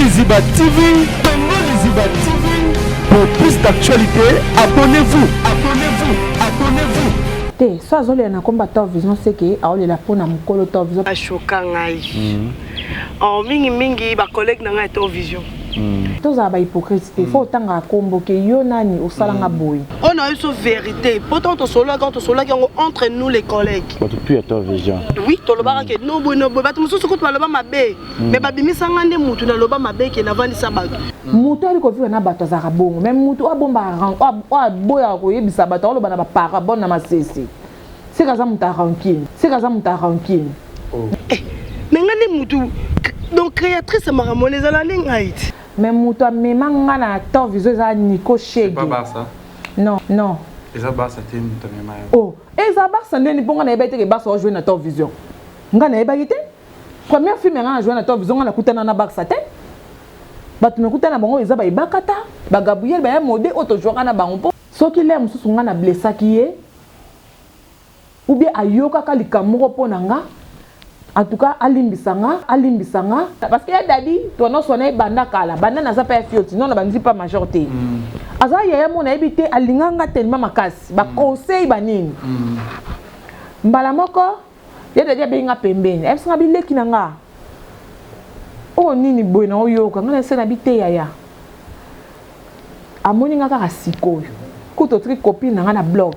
Liziba TV, Congo Liziba TV. Pour plus d'actualités, abonnez-vous, abonnez-vous, abonnez-vous. Te so azolela na komba Top Vision, seke aolela mpo na mokolo Top Vision. Ashoka ngai mingimingi, bacollègue na ngai ya Top Vision. Tozala bahypocrite te. Faut otangaka kombo ke yo nani osalanga boye. Oyo na biso vérité, po ntango tosololaki yango entre nous les collègues. Bato tu ya Top Vision. Oui, tolobaka ke no boye, no boye. Bato mosusu kutu baloba mabe, mais babimisanga nde mutu naloba mabe ke navandisa bato. Motu ayebi kovivre na bato azalaka bongo, mais motu oyo abombaka, oyo aboyaka koyebisa bato, aoloba na baparabole na masese, seke aza moto ya rancune, seke aza moto ya rancune. Mais nga nde mutu donc créatrice ya makambo wana ezala nde ngai ti. Mais moto amema nga na Top Vision eza Nico Shege. Non, non. Eza Barça te moto amema yo. Oh, eza Barça ndeni, mpo nga nayebaki te ke Barça ojoue na Top Vision. Nga nayebaki te. Première film ya nga na joue na Top Vision, nga nakutana na Barça te. Bato nakutana na bango eza bayebaka ta bagabriel baya mode oyo tozwaka na bango, mpo soki lere mosusu nga na blessaki ye ou bien ayokaka likambo moko mpo na nga, en tout cas alimbisa nga, alimbisa nga, parce que ya Dadi tonyonso wana ebanda kala, banda naza mpe ya fioti non na bandi pa major te. Aza yaya mo nayebi te, alinga nga tellement makasi, baconseil banini. Mbala moko ya Dadi abengi nga pembeni, ayebisi nga bileki na nga oyo nini boye na oyoka nga na se na bi te. Yaya amoni nga kaka sikoyo kuta otiki copine na nga na bloc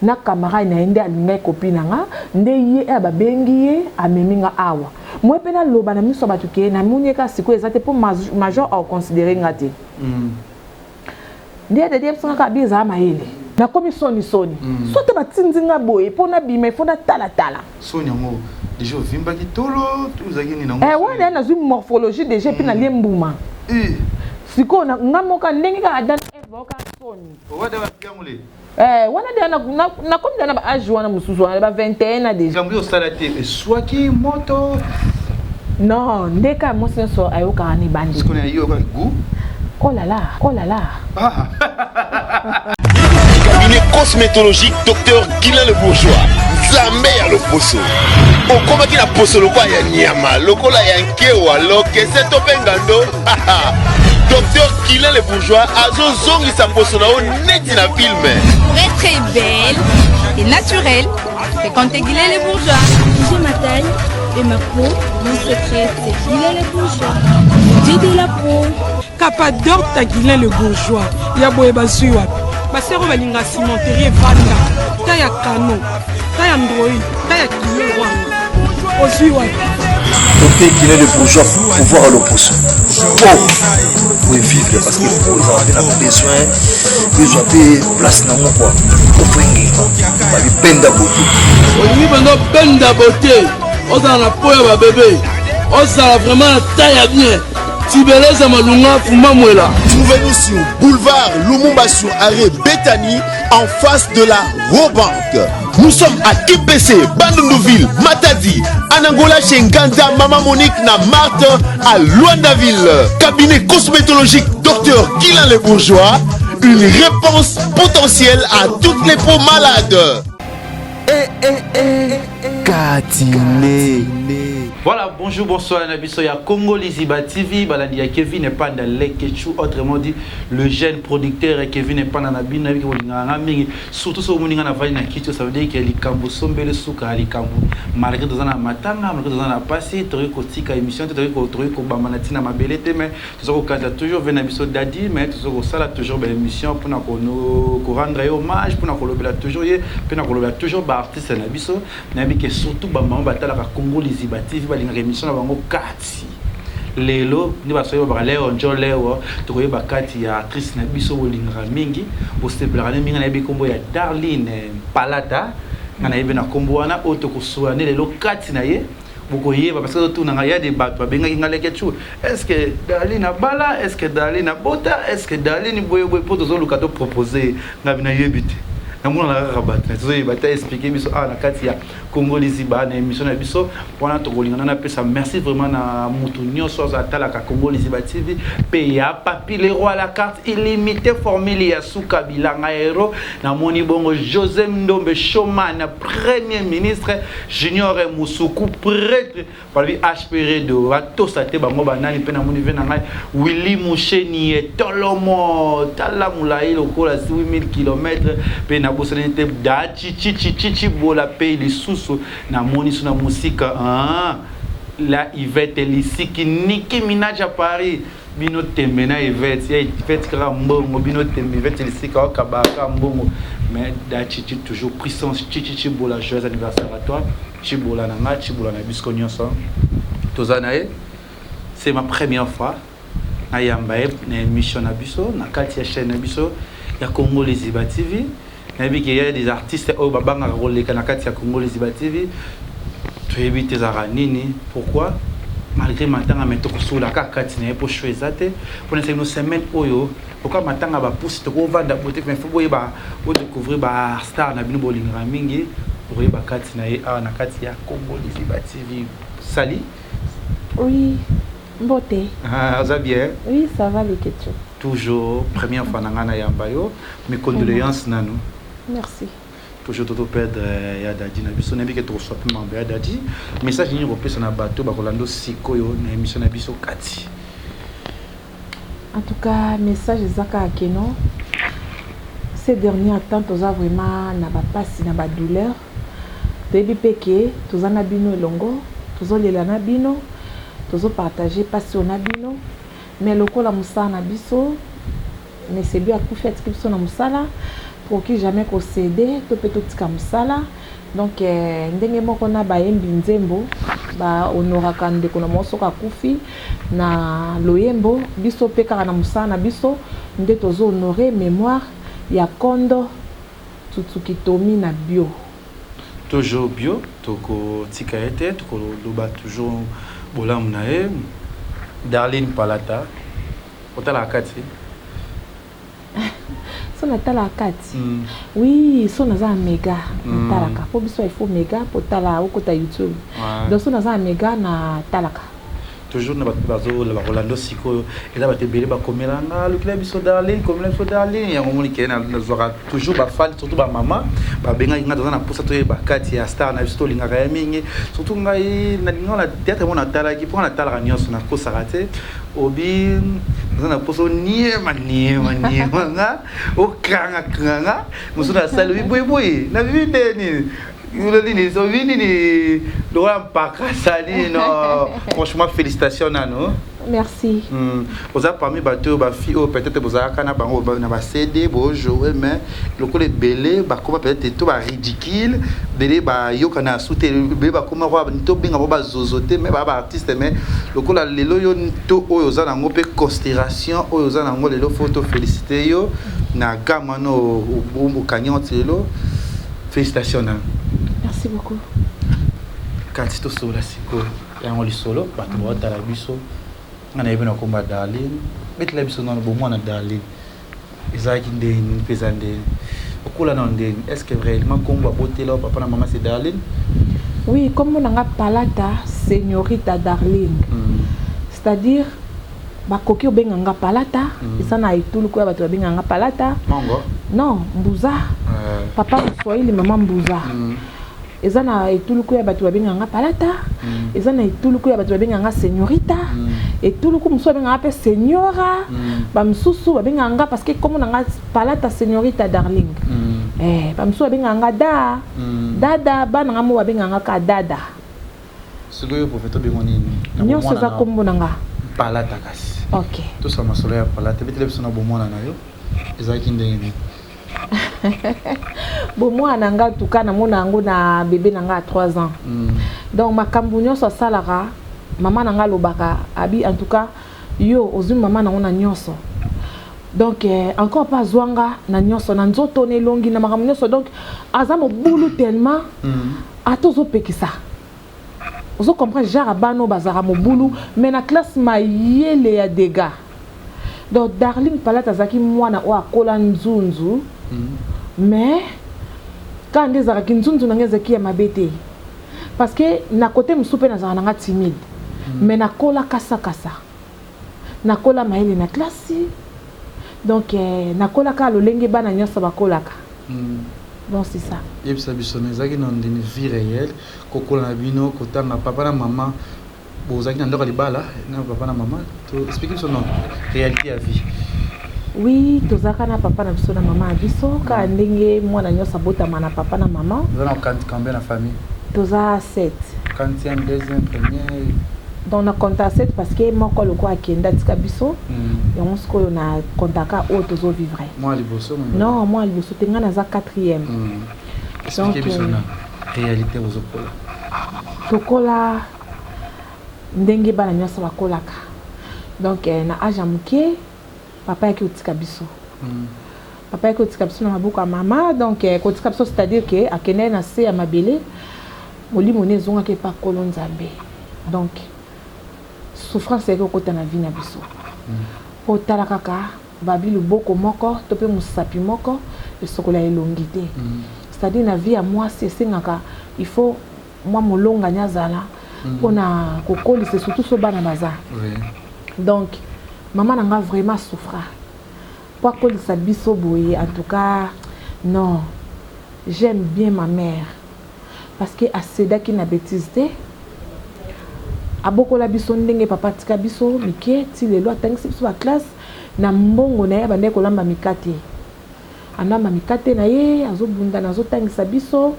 na camarade na ye nde alingaki copine na nga, nde ye oyo babengi ye amemi nga awa. Moi mpe naloba na miso ya bato ke namoni ye kaka sikoyo, eza te mpo major aoconsidere nga te. Nde Dadi yebisa nga kaka bi ezala mayele. Nakomi sonisoni so te, batindi nga boye mpo nabima, ifo natalatala. Soni yango déjà ovimbaki tolo to ozalaki nini yango? Wana nazwi morphologie déjà, epuis nalie mbuma. Sikoyo nga moka ndenge kaka Adam Eve baoka soni. Wana deja nakomi deja na baage wana mosusu wana ba 21 na déjà. Likambo osala te eswaki moto? Non, nde kaka mwasi nyonso ayokaka na ebandi. Sikoyo nayoka goût. Oh là là, oh là là. Cabinet cosmétologique Docteur Guilain le Bourgeois, Nzambe ya loposo. Okomaki na poso lokola ya nyama, lokola ya nkewa, lokese to mpe ngando, Docteur Guilain le Bourgeois azozongisa poso na yo neti na film. Pour être belle et naturelle, fréquentez Guilain le Bourgeois. J'ai ma taille et ma peau, mon secret, c'est Guilain le Bourgeois. Dieu de la peau. Capador ta Guilain le Bourgeois ya boye bazwi wapi? Basero balinga cimenterie evanda ta ya kano, ta ya android, ta ya kilo wana ozwi wapi? Docteur Guilain le Bourgeois, pouvoir à l'opposition po vivre, parce que po ezala mpe na besoin ezwa mpe place nango kua ofengenga babipenda bote. Olingi mpenza obenda bote, ozala na po ya babebe, ozala vraiment na taille ya bien, tibeleza malunga fuma mwela. Trouvez-nous sur boulevard Lumumba, sur arrêt Bethany, en face de la Rawbank. Nous sommes à KPC, Bandunduville, Matadi, Anangola chez Nganda, Maman Monique na Marthe à Luandaville. Cabinet cosmétologique Docteur Guilain le Bourgeois, une réponse potentielle à toutes les peaux malades. Eh, eh, eh, Katine. Voilà, bonjour, bonsoir, na biso ya Congo Liziba TV, balandi ya Kevin Epanda Lekechu, autrement dit, le jeune producteur Kevin Epanda na bino, nayebi bolingaka nga mingi, surtout soki omoni nga na vali na kiti, ça veut dire que likambo sombele suka ya likambo. Malgré toza na matanga, malgré toza na pasi, tokoki kotika émission te, tokoki kobamba na ntina mabele te, mais toza kokanisa toujours ve na biso Dadi, mais toza kosala toujours baémission mpona korendre ye hommage, mpona kolobela toujours ye, mpe na kolobela toujours baartiste na biso. Nayebi ke surtout bamama batalaka Congo Liziba TV balingaka émission na bango kati. Lelo nde basoki babaka leo njo leo tokoyeba kati ya actrice na biso bolingaka mingi, bosepelaka nde mingi. Nayebi nkombo ya Darline Palata, nga nayebi na nkombo wana oyo tokosola nde lelo kati na ye bokoyeba, parce que totuna ngai ya de bato babengaki nga Leke Chu, est ce que Darline abala, est ce que Darline abota, est ce que Darline boyeboye, mpo tozoluka topropose. Ngai nayebi te. Namonana kaka bato na tozoyeba te expliquer biso awa na kati ya Congo Liziba na émission na biso wana. Tokolingana napesa merci vraiment na mutu nyonso azo atalaka Congo Liziba TV mpe ya Papi le Roi, la carte illimité, formule ya suka bilanga hero. Namoni bongo José Ndombe Shoman, premier ministre Junior Musuku, prêtre balobi HP Redo, batosa te bango banani. Mpe namoni ve na ngai Willi Musheni etolomo, tala molai lokola 8000 km. Mpe nabosani te da Chichichichichi Bola. Mpe lisusu namoni so na mosika, ah, la Ivete Lisiki, Niki Minaj à Paris. Bino tembe na Ivete ya Ivete kaka mbongo, bino tembe Ivete Lisika okabaka mbongo, mais da Chichi toujours puissance. Chichichi Bola, joyeux anniversaire à toi. Chibola na nga, Chibola na biso nyonso toza na ye. C'est ma première fois nayamba ye na émission na biso na kati ya chaîne na biso ya Congo Liziba TV. Nayebi ke ya des artistes oyo babangaka koleka na kati ya Congo Liziba TV, toyebi te ezalaka nini, pourquoi. Malgré matanga, mais tokosola kaka kati na ye mpo show eza te mpona esali no semaine oyo. Pourquoi matanga bapusi tokovanda boye te? Mais faut boyeba, bodécouvrir bastar na bino bolingaka mingi, bokoyeba kati na ye awa na kati ya Congo Liziba TV. Sali. Oui, mbote. Ah, oza bien? Oui, ça va, Leketchou. Toujours première fois na ngai nayamba yo, mes condoléances nanu. Merci. Toujours totoperdre ya Dadi na biso. Nayebi ke tokoswa mpe mambo ya Dadi. Message nini kopesa na bato bakolanda sikoyo na émission na biso kati? En tout cas, message eza kaka ke non, ces derniers temps toza vraiment na bapasi, na badouleur. Toyebi mpe ke toza na bino elongo, tozolela na bino, tozopartage mpasi oyo na bino. Mais lokola mosala na biso, mesebi akufi, atiki biso na mosala, tokoki jamais kocéder to mpe totika mosala. Donc ndenge moko na bayembi nzembo bahonoraka ndeko na moko soki akufi na loyembo, biso mpe kaka na mosala na biso nde tozohonore mémoire ya Kondo Tutuki Tomi na Bio. Toujours Bio, tokotika ye te, tokoloba toujours bolamu na ye. Darline Palata, otalaka kati? So natalaka kati, oui. So naza na mega, natalaka mpo biso il faut mega mpo tala okota YouTube. Donc so naza na mega, natalaka. Toujours na bato bazola bakolanda sikoyo, eza bato ebele bakomelanga: "Lukela biso Darline, komela biso Darline." Yango moni ke nazwaka toujours bafan, surtout bamama babengaki nga: "Toza na mposa toyeba kati ya star na biso, tolingaka ye mingi." Surtout ngai nalinga na théâtre mo natalaki, mpo natalaka nyonso, nakosaka te. Obi naza na mposa oniema niema niema nga, okangakanga mosusu nasali obi boyeboye na bibi nde nini nini sobi nini lokola mpaka sali. Non, franchement, félicitations nano. Merci. Oza parmi bato oyo bafille oyo peut-être bozalaka na bango na bacd bojoue, mais lokola ebele bakoma peut-être to baridicule, ebele bayokana ya su te, ebele bakoma tobenga bango bazozo te, mais baa baartiste. Mais lokola lelo yo to oyo oza nango mpe considération oyo oza nango lelo, faut tofélicité yo na gamme wana okangi yango ti lelo. Félicitations na. Merci beaucoup. Kati tosolola sikoyo yango lisolo, bato baotala biso. Nga nayebi na komba Darline, betela biso nano bomwana Darline ezalaki ndeni mpe eza ndeni, okola nano ndeni. Est ce que réellement kombo abotela papa na mama, c'est Darline? Oui, kombo na nga Palata Señorita Darling. C'est-à-dire bakoki obenga nga Palata. Eza na etuluku ya bato babenga nga Palata. Mongo? Non, Mbuza. Papa Moswahili, mama Mbuza. Eza na etuluku ya bato babenga nga Palata. Eza na etuluku ya bato babenga nga Señorita. Etuluku mosusu babenga nga mpe Señora. Bamosusu babenga nga, parce que kombo na nga Palata Señorita Darling. Bamosusu babenga nga da dada. Bana nga mo babenga nga ka dada. Sikoyo prophète obengo nini? Nyonso eza kombo na nga. Palata kasi. Ok. Tosala masolo ya Palata. Betela biso na bomwana na yo ezalaki ndenge nini? Bomwana na nga, tuka namona yango na bebe na nga ya 3 ans. Donc makambo nyonso asalaka, mama na nga alobaka abi: "En tout cas yo ozwi mama nango na nyonso." Donc encore mpe azwanga na nyonso, na nzoto, na elongi, na makambo nyonso. Donc aza mobulu tellement ata ozopekisa, ozocomprendre genre bana oyo bazalaka mobulu, mais na classe mayele ya dégâts. Donc Darling Palate azalaki mwana oyo akola nzunzu, mais Kaka nde ezalaka kinzunzu na ngai ezalaki ya mabe te parce que na kote mosusu mpe nazalaka na nga timide mais nakola kasakasa, nakola mayele na classe, donc eh, nakola kaka lolenge bana nyonso bakolaka. Donc c'est ça. Yebisa biso na ezalaki na ndeni vie réelle, kokola na bino, kotanga, papa na mama, bozalaki na ndako ya libala na papa na mama? To explique biso non réalité ya vie. Oui, tozalaka na papa na biso na mama na biso, kaka ndenge mwana nyonso abotama na papa na mama. Oza na combien na famille? Toza 7. Quantième, deuxième, premier? Donc na compta 7 parce que moko lokola akende, atika biso. Yango sikoyo na comptaka oyo tozovivre. Mwa liboso? Non, mwa liboso te, ngai naza quatrième. Explique biso na réalité ozokola. Tokola ndenge bana nyonso bakolaka. Donc eh, na age ya moke, papa yaki kotika biso. Papa yaki kotika biso na maboko ya mama. Donc eh, kotika biso, c'est-à-dire ke akendaki na se ya mabele, molimo ne ezongaki epa kolo Nzambe. Donc souffrance eyaki kokota na vie na biso mpo otala kaka babi loboko moko to mpe mosapi moko esokola elongi te. C'est-à-dire na vie ya mwasi esengaka, il faut mwa molongani azala mpona kokolisa, surtout so bana baza. Donc mama na nga vraiment souffra po akolisa biso boye. En tout cas non, j'aime bien ma mère parce que acédaki na bêtise te. Abokola biso ndenge papa atika biso mike ti lelo, atangisi biso baclasse na mbongo na ye. Abandaki kolamba mikate, alamba mikate na ye, azobundana, azotangisa biso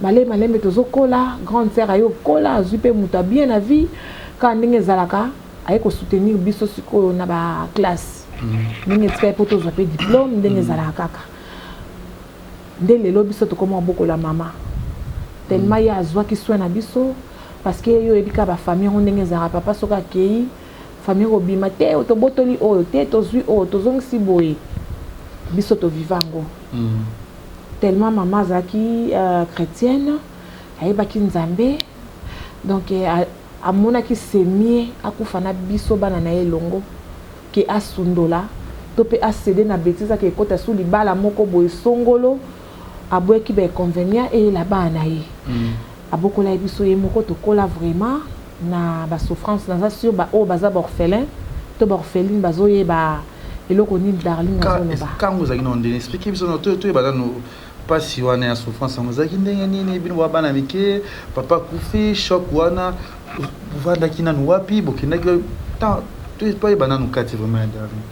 malembe malembe. Tozokola, grande sœur aye okola, azwi mpe moto abien na vie, kaka ndenge ezalaka, aye kosoutenir biso sikoyo na baclasse ndenge etika ye mpo tozwa mpe diplôme, ndenge ezalaka kaka. Nde lelo biso tokoma kobokola mama, tellement ye azwaki soin na biso, parce que yo oyebi kaka bafamille yango ndenge ezalaka. Papa soki akei, famille kobima te, tobotoli oyo te, tozwi oyo, tozongisi boye. Biso toviva yango tellement mama azalaki chrétienne, ayebaki Nzambe. Donc eh, amonaki semie akufa na biso bana na ye elongo ke asundola to mpe acéder na bêtise ake ekota su libala moko boye songolo. Aboyaki bainconvénient eyela bana na ye. Abokola ye biso ye moko, tokola vraiment na basouffrance. Naza sur baoyo baza baorphelin to baorpheline bazoyeba eloko nini Darling azoloba. Kango ezalaki na ndenge, explique biso toyeba nano mpasi wana ya souffrance yango ezalaki ndenge nini. Bino bwa bana mike, papa akufi, choc wana, bovandaki nanu wapi, bokendaki, toyeba nanu kati vraiment ya Darling.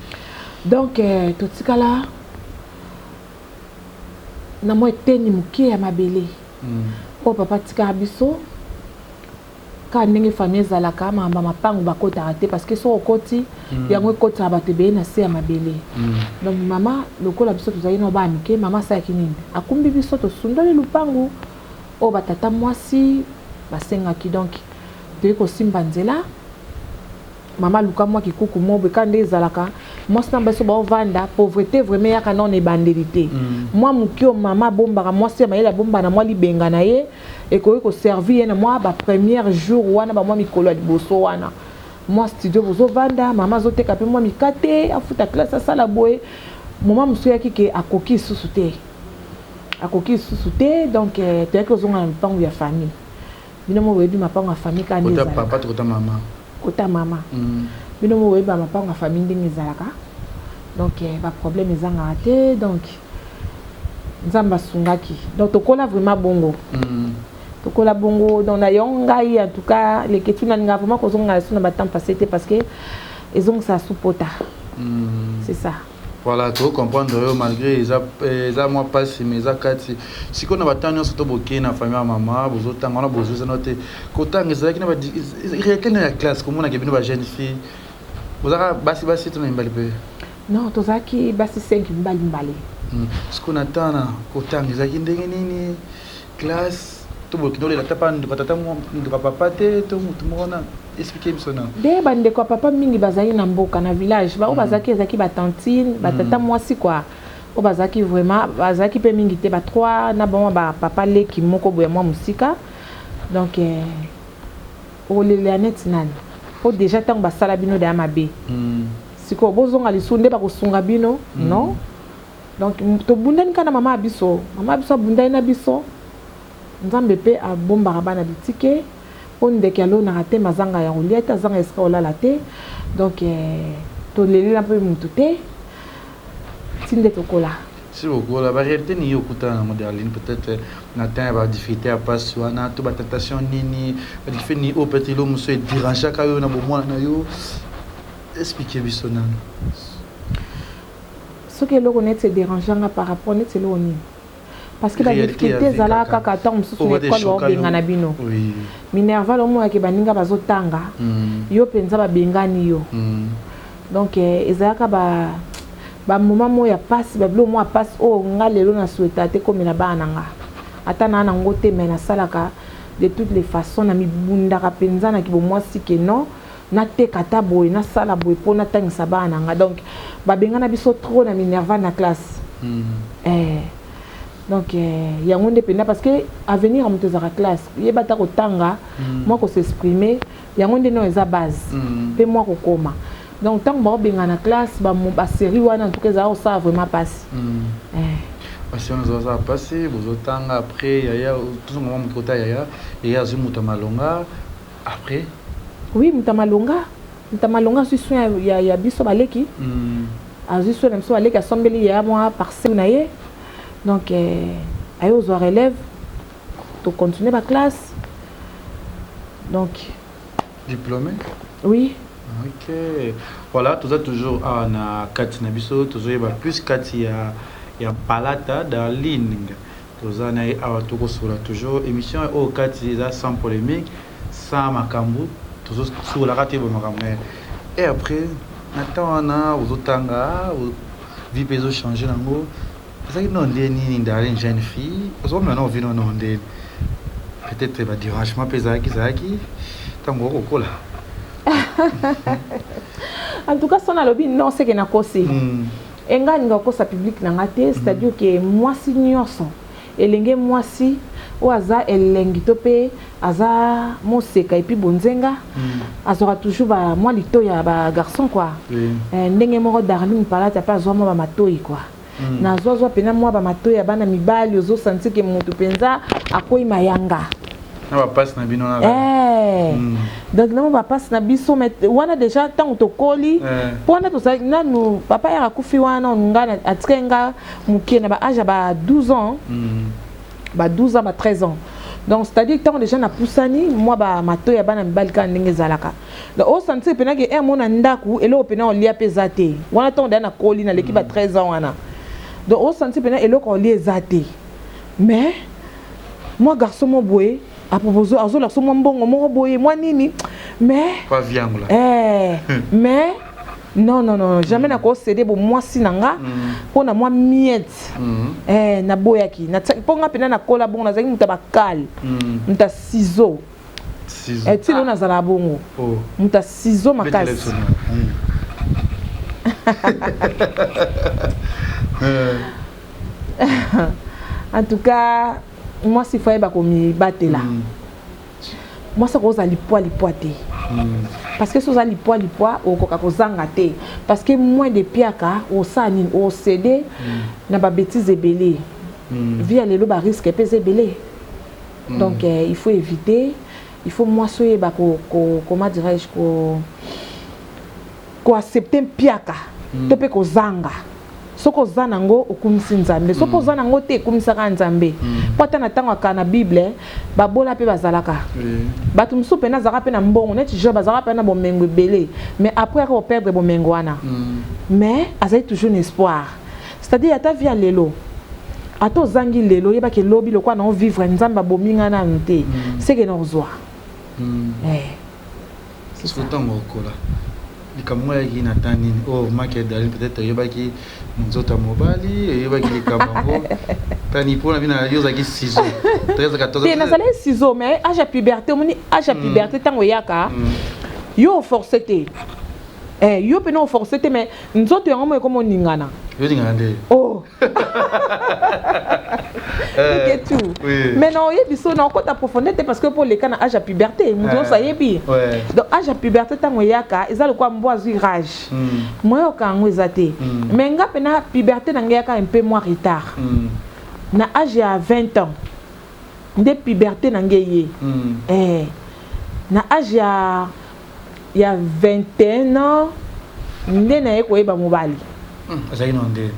Donc eh, totikala na mwa eteni moke ya mabele oyo papa atikaka biso. Kaka ndenge famille ezalaka, makambo ya mapango bakotaka te, parce que soki okoti, yango ekotaka bato ebele na se ya mabele. Donc mama, lokola biso tozali na bana mike, mama asalaki nini? Akumbi biso, tosundoli lupangu oyo batata mwasi basengaki. Donc toyei kosimba nzela. Mama aluka mwa kikuku moko kaka nde ezalaka, mwasi na biso baovanda. Pauvreté vraiment eyaka nano ebandeli te. Mwa moke oyo mama abombaka, mwasi ya mayele abombaka na mwa libenga na ye, ekoki koservir ye na mwa bapremière jour wana, bamwa mikolo ya liboso wana. Mwa studio bozovanda, mama azoteka mpe mwa mikate, afuta classe, asala boye. Moma mosusu eyaki ke akoki lisusu te, akoki lisusu te. Donc eh, toyaki kozonga na lopango ya famille. Bino mo boyebi mapango ya famille kaka nde ezalaka. Papa to kota mama? Kota mama. Bino mo boyebi mapango ya famille ndenge ezalaka. Donc eh, baproblème ezangaka te. Donc Nzambe asungaki, donc tokola vraiment bongo. Tokola bongo. Donc na yango ngai, en tout cas Leketchou, nalingaka vraiment kozonga so na batemps passé te, parce que ezongisaka su pota. C'est ça. Voilà, tocomprendre oyo malgré eza mwa mpasi, mais eza kati. Sikoyo na batemps nyonso to bokei na famille ya mama, bozotanga wana, bozozana te, kotanga ezalaki na réalité na ya classe, komonaka bino bajeune fille bozalaka basi basi to na mibali mpe? Non, tozalaki basi 5, mibali mibale. Sikoyo na temps na kotanga ezalaki ndenge nini? Classe to bokende olela ta pa nduka tata, nduka papa te, to motu moko na explique biso na. Nde bandeko ya papa mingi bazali na mboka, na village. Baoyo bazalaki, ezalaki batantine, batata mwasi kua, oyo bazalaki vraiment, bazalaki mpe mingi te, batroi na bango, bapapa leki moko boye mwa mosika. Donc eh, okolelela neti nani? Po déjà ntango basala bino daya mabe, sikoyo bozonga lisusu nde bakosunga bino? Non. Donc tobundani kaka na mama ya biso. Mama ya biso abundani na biso. Nzambe pe abombaka bana bitike po ndeke alonaka te mais azanga ya kolia te, azanga esika kolala te. Donc tolelela pe mutu te ti nde tokola. Si bokola, ba realite nini yo okutana nango Darling? Peut-etre na temps ya ba difficultes ya pasi wana to ba tentations nini, ba difficultes nini oyo peut-etre eloko mosusu e derangeaka yo na bomwana na yo? Expliquer biso nanu. Soki eloko neti e derangea nga par rapport neti eloko nini? Parce que ba difficultes ezalaka kaka tango mosusu na ecole baobengana bino. Minerval omona ke baninga bazotanga, yo penza babengani yo. Donc ezalaka ba ba moment moko ya pasi, ba biloko moko ya pasi oyo nga lelo na souhaitaka te ekomela bana na nga. Ata naa nango te mais nasalaka de toutes les façons, na mibundaka penza na kibomwasi ke non nateka ata boye, nasala boye po natangisa bana na nga. Donc babengana biso trop na minerval na classe. Eh, donc yango nde penza parce que avenir ya moto ezalaka classe. Yeba ata kotanga, mwa ko s'exprimer, yango nde non eza base. Pe mwa kokoma. Donc tango baobengana na classe, ba ba serie wana en tout cas ezalaka kosala vraiment pasi. Eh. Pasi wana ezalaka kosala pasi, bozotanga après yaya, tozonga mwa moke kota yaya, yaya azwi moto ya malonga. Après? Oui, moto ya malonga. Moto ya malonga azwi soin ya, ya biso baleki. Azwi soin na biso baleki, asombeli yaya mwa parcelle na ye. Donc aye ozwa relève, to continuer ba classe. Donc diplômé? Oui. Ok. Voilà, toza toujours awa na kati na biso, tozoyeba plus kati ya ya Palata Darling. Toza na ye awa tokosolola toujours emission oyo kati eza sans polemique sans makambu tozo solola kaka toyeba makambu mais et après na temps wana ozotanga vie pe ezo changer nango ezalaki nao nde nini Darling jeune fille ozomona nao vie nao nde peut-être ba derangement pe ezalaki ezalaki ntango okokola. En tout cas, son alobi non, c'est que nakosi. Et nga alinga kokosa public na nga te, c'est à dire que mwasi nionso, elenge mwasi oyo aza elengi to pe aza moseka et puis bonzenga, azwaka toujours ba mwa litoyi ya ba garçons quoi. Ndenge moko Darling Palata pe azwa mwa ba matoyi quoi. Nazwa zwa pena mwa ba matoyi ya bana mibali, ozo sentir que mutu penza akoyi mayanga. Na ba passe na bino na eh. Donc na ba passe na biso mais wana déjà tango tokoli po wana tozali nanu papa ya akufi wana nga na atikaki nga mukie na ba âge ya ba 12 ans. Ba 12 ans ba 13 ans. Donc c'est-à-dire tango déjà na pusani mwa ba matoyi ya bana mibali kaka ndenge ezalaka. Donc o sentir pena ke un mona ndaku eloko pena olia pe eza te. Wana tango déjà nakoli naleki ba 13 ans wana. Donc o sentir pena eloko olia eza te. Mais moi garçon mo boye a propose azo lakisa mwa mbongo moko boye mwa nini mais Pas viangola. Eh, mais non non non jamais nako céder bo mwasi na nga mpo na mwa miette. Eh, naboyaki. Natiaki mpo nga mpenza nakola bongo, nazalaki moto ya bakale, moto ya ciseau. Ciseau. Eh, ti lelo nazala bongo. Oh. Moto ya ciseau makasi. En tout cas, mwasi faut ayeba komibatela. Mwasi akozala lipwa lipwa te. Parce que soki oza lipwa lipwa, okoka kozanga te. Parce que moins de piaka, osala nini? Osede na ba bêtises ebele. Vie ya lelo ba risque pe eza ebele. Donc il faut éviter, il faut mwasi oyeba ko, ko, comment dirais-je, ko, ko accepter mpiaka to pe kozanga. Soki oza nango okumisi Nzambe, soki oza nango te ekumisaka Nzambe. Po ata na tango ya kala na Bible babola pe bazalaka. Bato mosusu pena azalaka pe na mbongo neti Job azalaka pe na bomengo ebele, mais après ayaka ko perdre bomengo wana. Mais azali toujours na espoir. C'est-à-dire ata vie ya lelo, ata ozangi lelo, yeba ke lobi lokola nao vivre Nzambe abomi nga nanu te, c'est que nakozwa. Eh. Sikoyo ntango okola likambo ngo eyaki na temps nini? Oyo vraiment que Darling peut-être oyebaki nzoto ya mobali, oyebaki likambo yango tani mpo na bino yo ozalaki ciseau 13 14 Te, nazalaki ciseau mais âge ya puberté, omoni âge ya puberté ntango eyaka yo oforce te. Eh, yo pena oforce te mais nzoto yango moko ekoma oningana. Yolingaka nde. Oh. Ketu. Mais na oyebi so na okota profondeur te parce que mpo oleka na âge ya puberté moto nyonso ayebi. Donc âge ya puberté ntango eyaka eza lokola mbwa azwi rage. Moyen oyoka yango eza te. Mais nga mpena puberté na ngai eyaka un peu moins retard. Na âge ya 20 ans nde puberté na ngai eye. Eh, na âge ya 21 ans nde naye koyeba mobali. Azalaki na nde?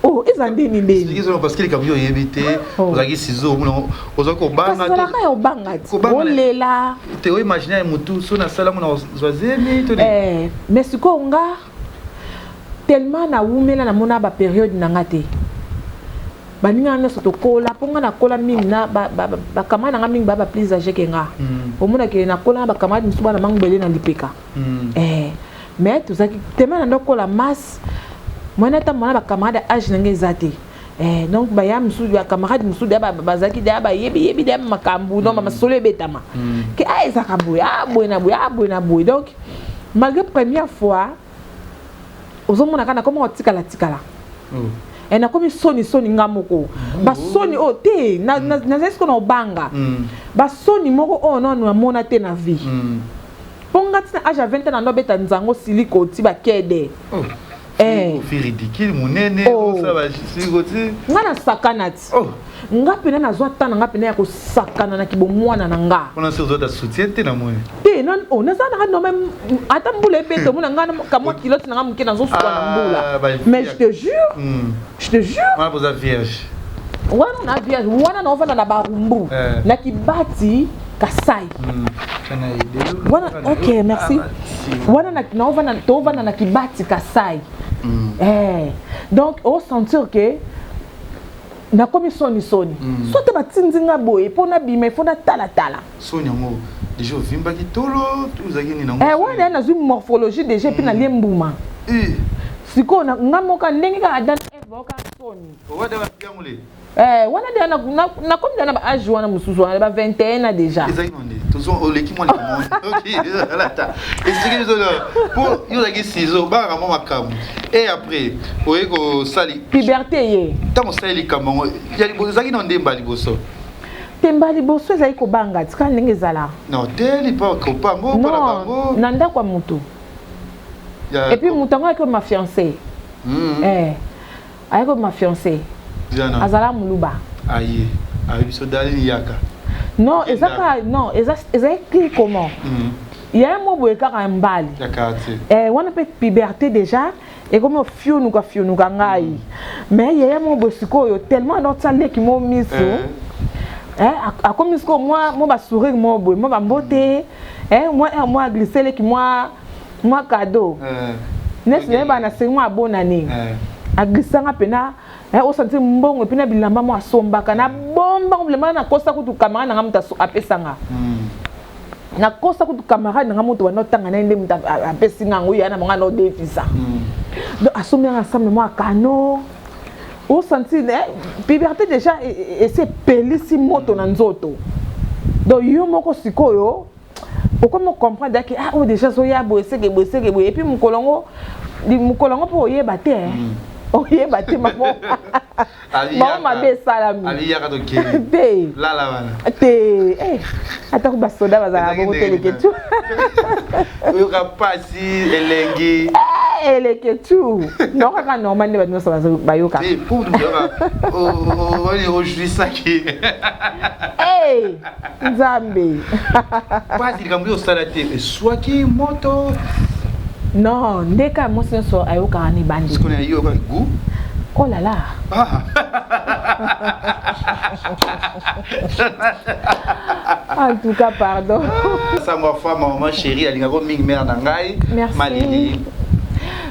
Oh, eza ndeni ndeni. Parce que likambo yo oyebi te, ozalaki ciseau, ozalaki kobanga. Ozalaka ya obanga ti olela. Te, oimagine ya motu so nasala ngo na zwa zemi to. Eh, mais sikoyo nga tellement nawumela, namona bapériode na nga te. Baninga nyonso tokola, mpo nga nakola mingi na bacamarade na nga mingi, baa baplus âgé ke nga. Omonake nakola na bacamarade mosusu bana mangbele na lipeka. Eh, mais tozalaki tellement na ndokola masse mwana ata mwana bacamarade ya âge na nga eza te. Eh, donc baya mosusu, bacamarade mosusu deya bazalaki deya bayebi yebi deya makambo, donc bamasolo ebetama ke a ezalaka boye, a boye na boye, a boye na boye. Donc malgré première fois ozomona kaka nakoma kotikala tikala. E nakomi soni soni nga moko, basoni oyo te nazali siko na obanga basoni moko oyo nanu namona te na vie, mpo nga ntina âge ya 20 ans nando abeta nzango siliko ti bakede. Eh. Ridicule monene. Nga nasakana ti nga mpena nazwa ta na nga mpena ya kosakana na kibomwana na nga. Te, naza nanga normal, ata mbula ebeta, omona nga kamwa kilote na nga moke, nazosuka na mbula. Mais je te jure, je te jure, wana na vierge wana naovanda na Barumbu na Kibati Kasai wana. Ok, merci. Wana naovanda, toovanda na Kibati Kasai. Eh, donc osentir ke nakomi soni soni, so te batindi nga boye mpo nabima, ifo natalatala. Soni yango déjà ovimbaki tolo, ozalaki nini nango? Eh, wana nazwi morphologie déjà, et puis nalie mbuma. Sikoyo nga moka ndenge kaka Adam Eve baoka soni. Eh, wana deja nakomi deja na baâge wana mosusu wana ba 21 na déjà. Ezalaki nde oleki mwa likambo, explique biso po yo ozalaki ciseau, obangaka mwa makambo, et après oye kosali. Puberté ye. Ntango osali likambo yango, ezalaki na ndemba liboso? Temba liboso ezali kobanga tika ndenge ezala. Na hôtel mpo kopango mpona bango? Na ndako ya motu, et puis moto yango ayaki ma fiancé. Eh, ayaki ma fiancé, azala moluba. Aye ayebi biso dalini yaka. Non, eza kaka non, ezalaki comment, yaya mo boye kaka mbali. Ya quartier. Eh, wana mpe puberté déjà ekomi ofionuka fionuka ngai, mais yaya mo boye sikoyo tellement anotia leki mo miso, akomi sikoyo mwa basourire mo boye, mwa bambote, mwa mwa glisse leki mwa cadeau neti nayeba na sengi mwa abonane, aglisanga mpena osanti mbongo epi na bilamba mo asombaka na bombango bilamba. Nakosa kutu camarade nanga moto apesanga, nakosa kutu camarade nanga moto banda otanga na ye nde moto apesi nga yango, ya na bango na odefisa. Donc asombi yanga ensemble mwa kano, osanti puberté déjà esi epelisi moto na nzoto. Donc yo moko sikoyo okomi comprendre ake ah, oyo déjà azoya boye, seke boye, seke boye. Et puis mokolo yango, mokolo yango mpo oyeba te, oyeba te mamo bango mabe esalami te te. Atako basoda bazalaka bongo te, Leketu. Oyoka pasi, elengi? Eleketu, non, kaka normal nde bato nyonso bayokaka. Ojouissaki? Nzambe. Pasi, likambo yo osala te, eswaki moto? Non, nde kaka mwasi nyonso ayokaka na ebandi. Yoka goût? Oh là là. Ah. En tout cas, pardon. Sango femme, maman chérie alingako mingi, mère na ngai. Merci. Malili.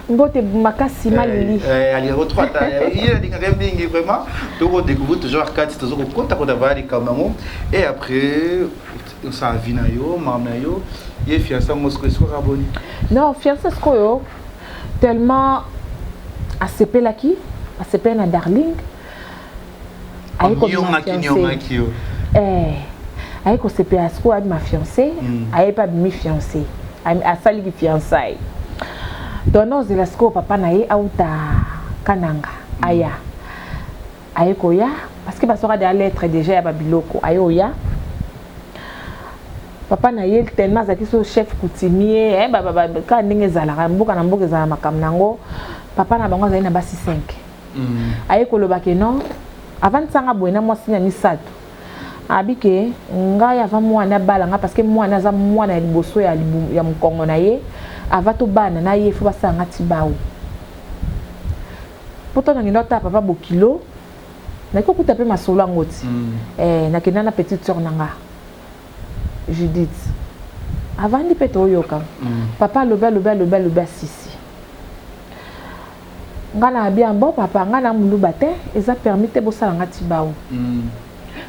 Mbote makasi, Malili. Alingako trop, ata ye alingaka mingi vraiment. Tokodécouvrir toujours kati, tozokokota kota baya likambo yango, et après osala vie na yo, mama na yo ye fiancé yango sikoyo esikoka boni? Non, fiancé sikoyo tellement asepelaki, asepeli na darling. Nyongaki yo? Aye kosepela sikoyo, abima fiancé, aye mpe abimi fiancé, asaliki fiançaille. Donc nozela sikoyo papa na ye auta. Kananga aya. Aye koya parce que baswaka deya lettre déjà ya babiloko, aye oya. Papa na ye tellement azalaki so chef coutumier, eh, kaka ndenge ezalaka mboka na mboka, ezala makambo nango. Papa na bango azali na basi 5. Aye koloba ke non, avandisanga boye na mwasi na misato, abi ke ngai ava mwana abala nga, parce que mwana aza mwana ya liboso ya mokongo na ye. Ava tobana na ye, fo basala nga tibau mpo to nakenda otala papa bokilo, naki kokuta mpe masolo yango ti. Eh, nakenda na petite sœur na nga Judith, avandi mpe toyoka. Papa alobi, alobi, alobi, alobi, asisi nga na abi bon, papa, nga na moluba te, eza permis te bosala nga tibau.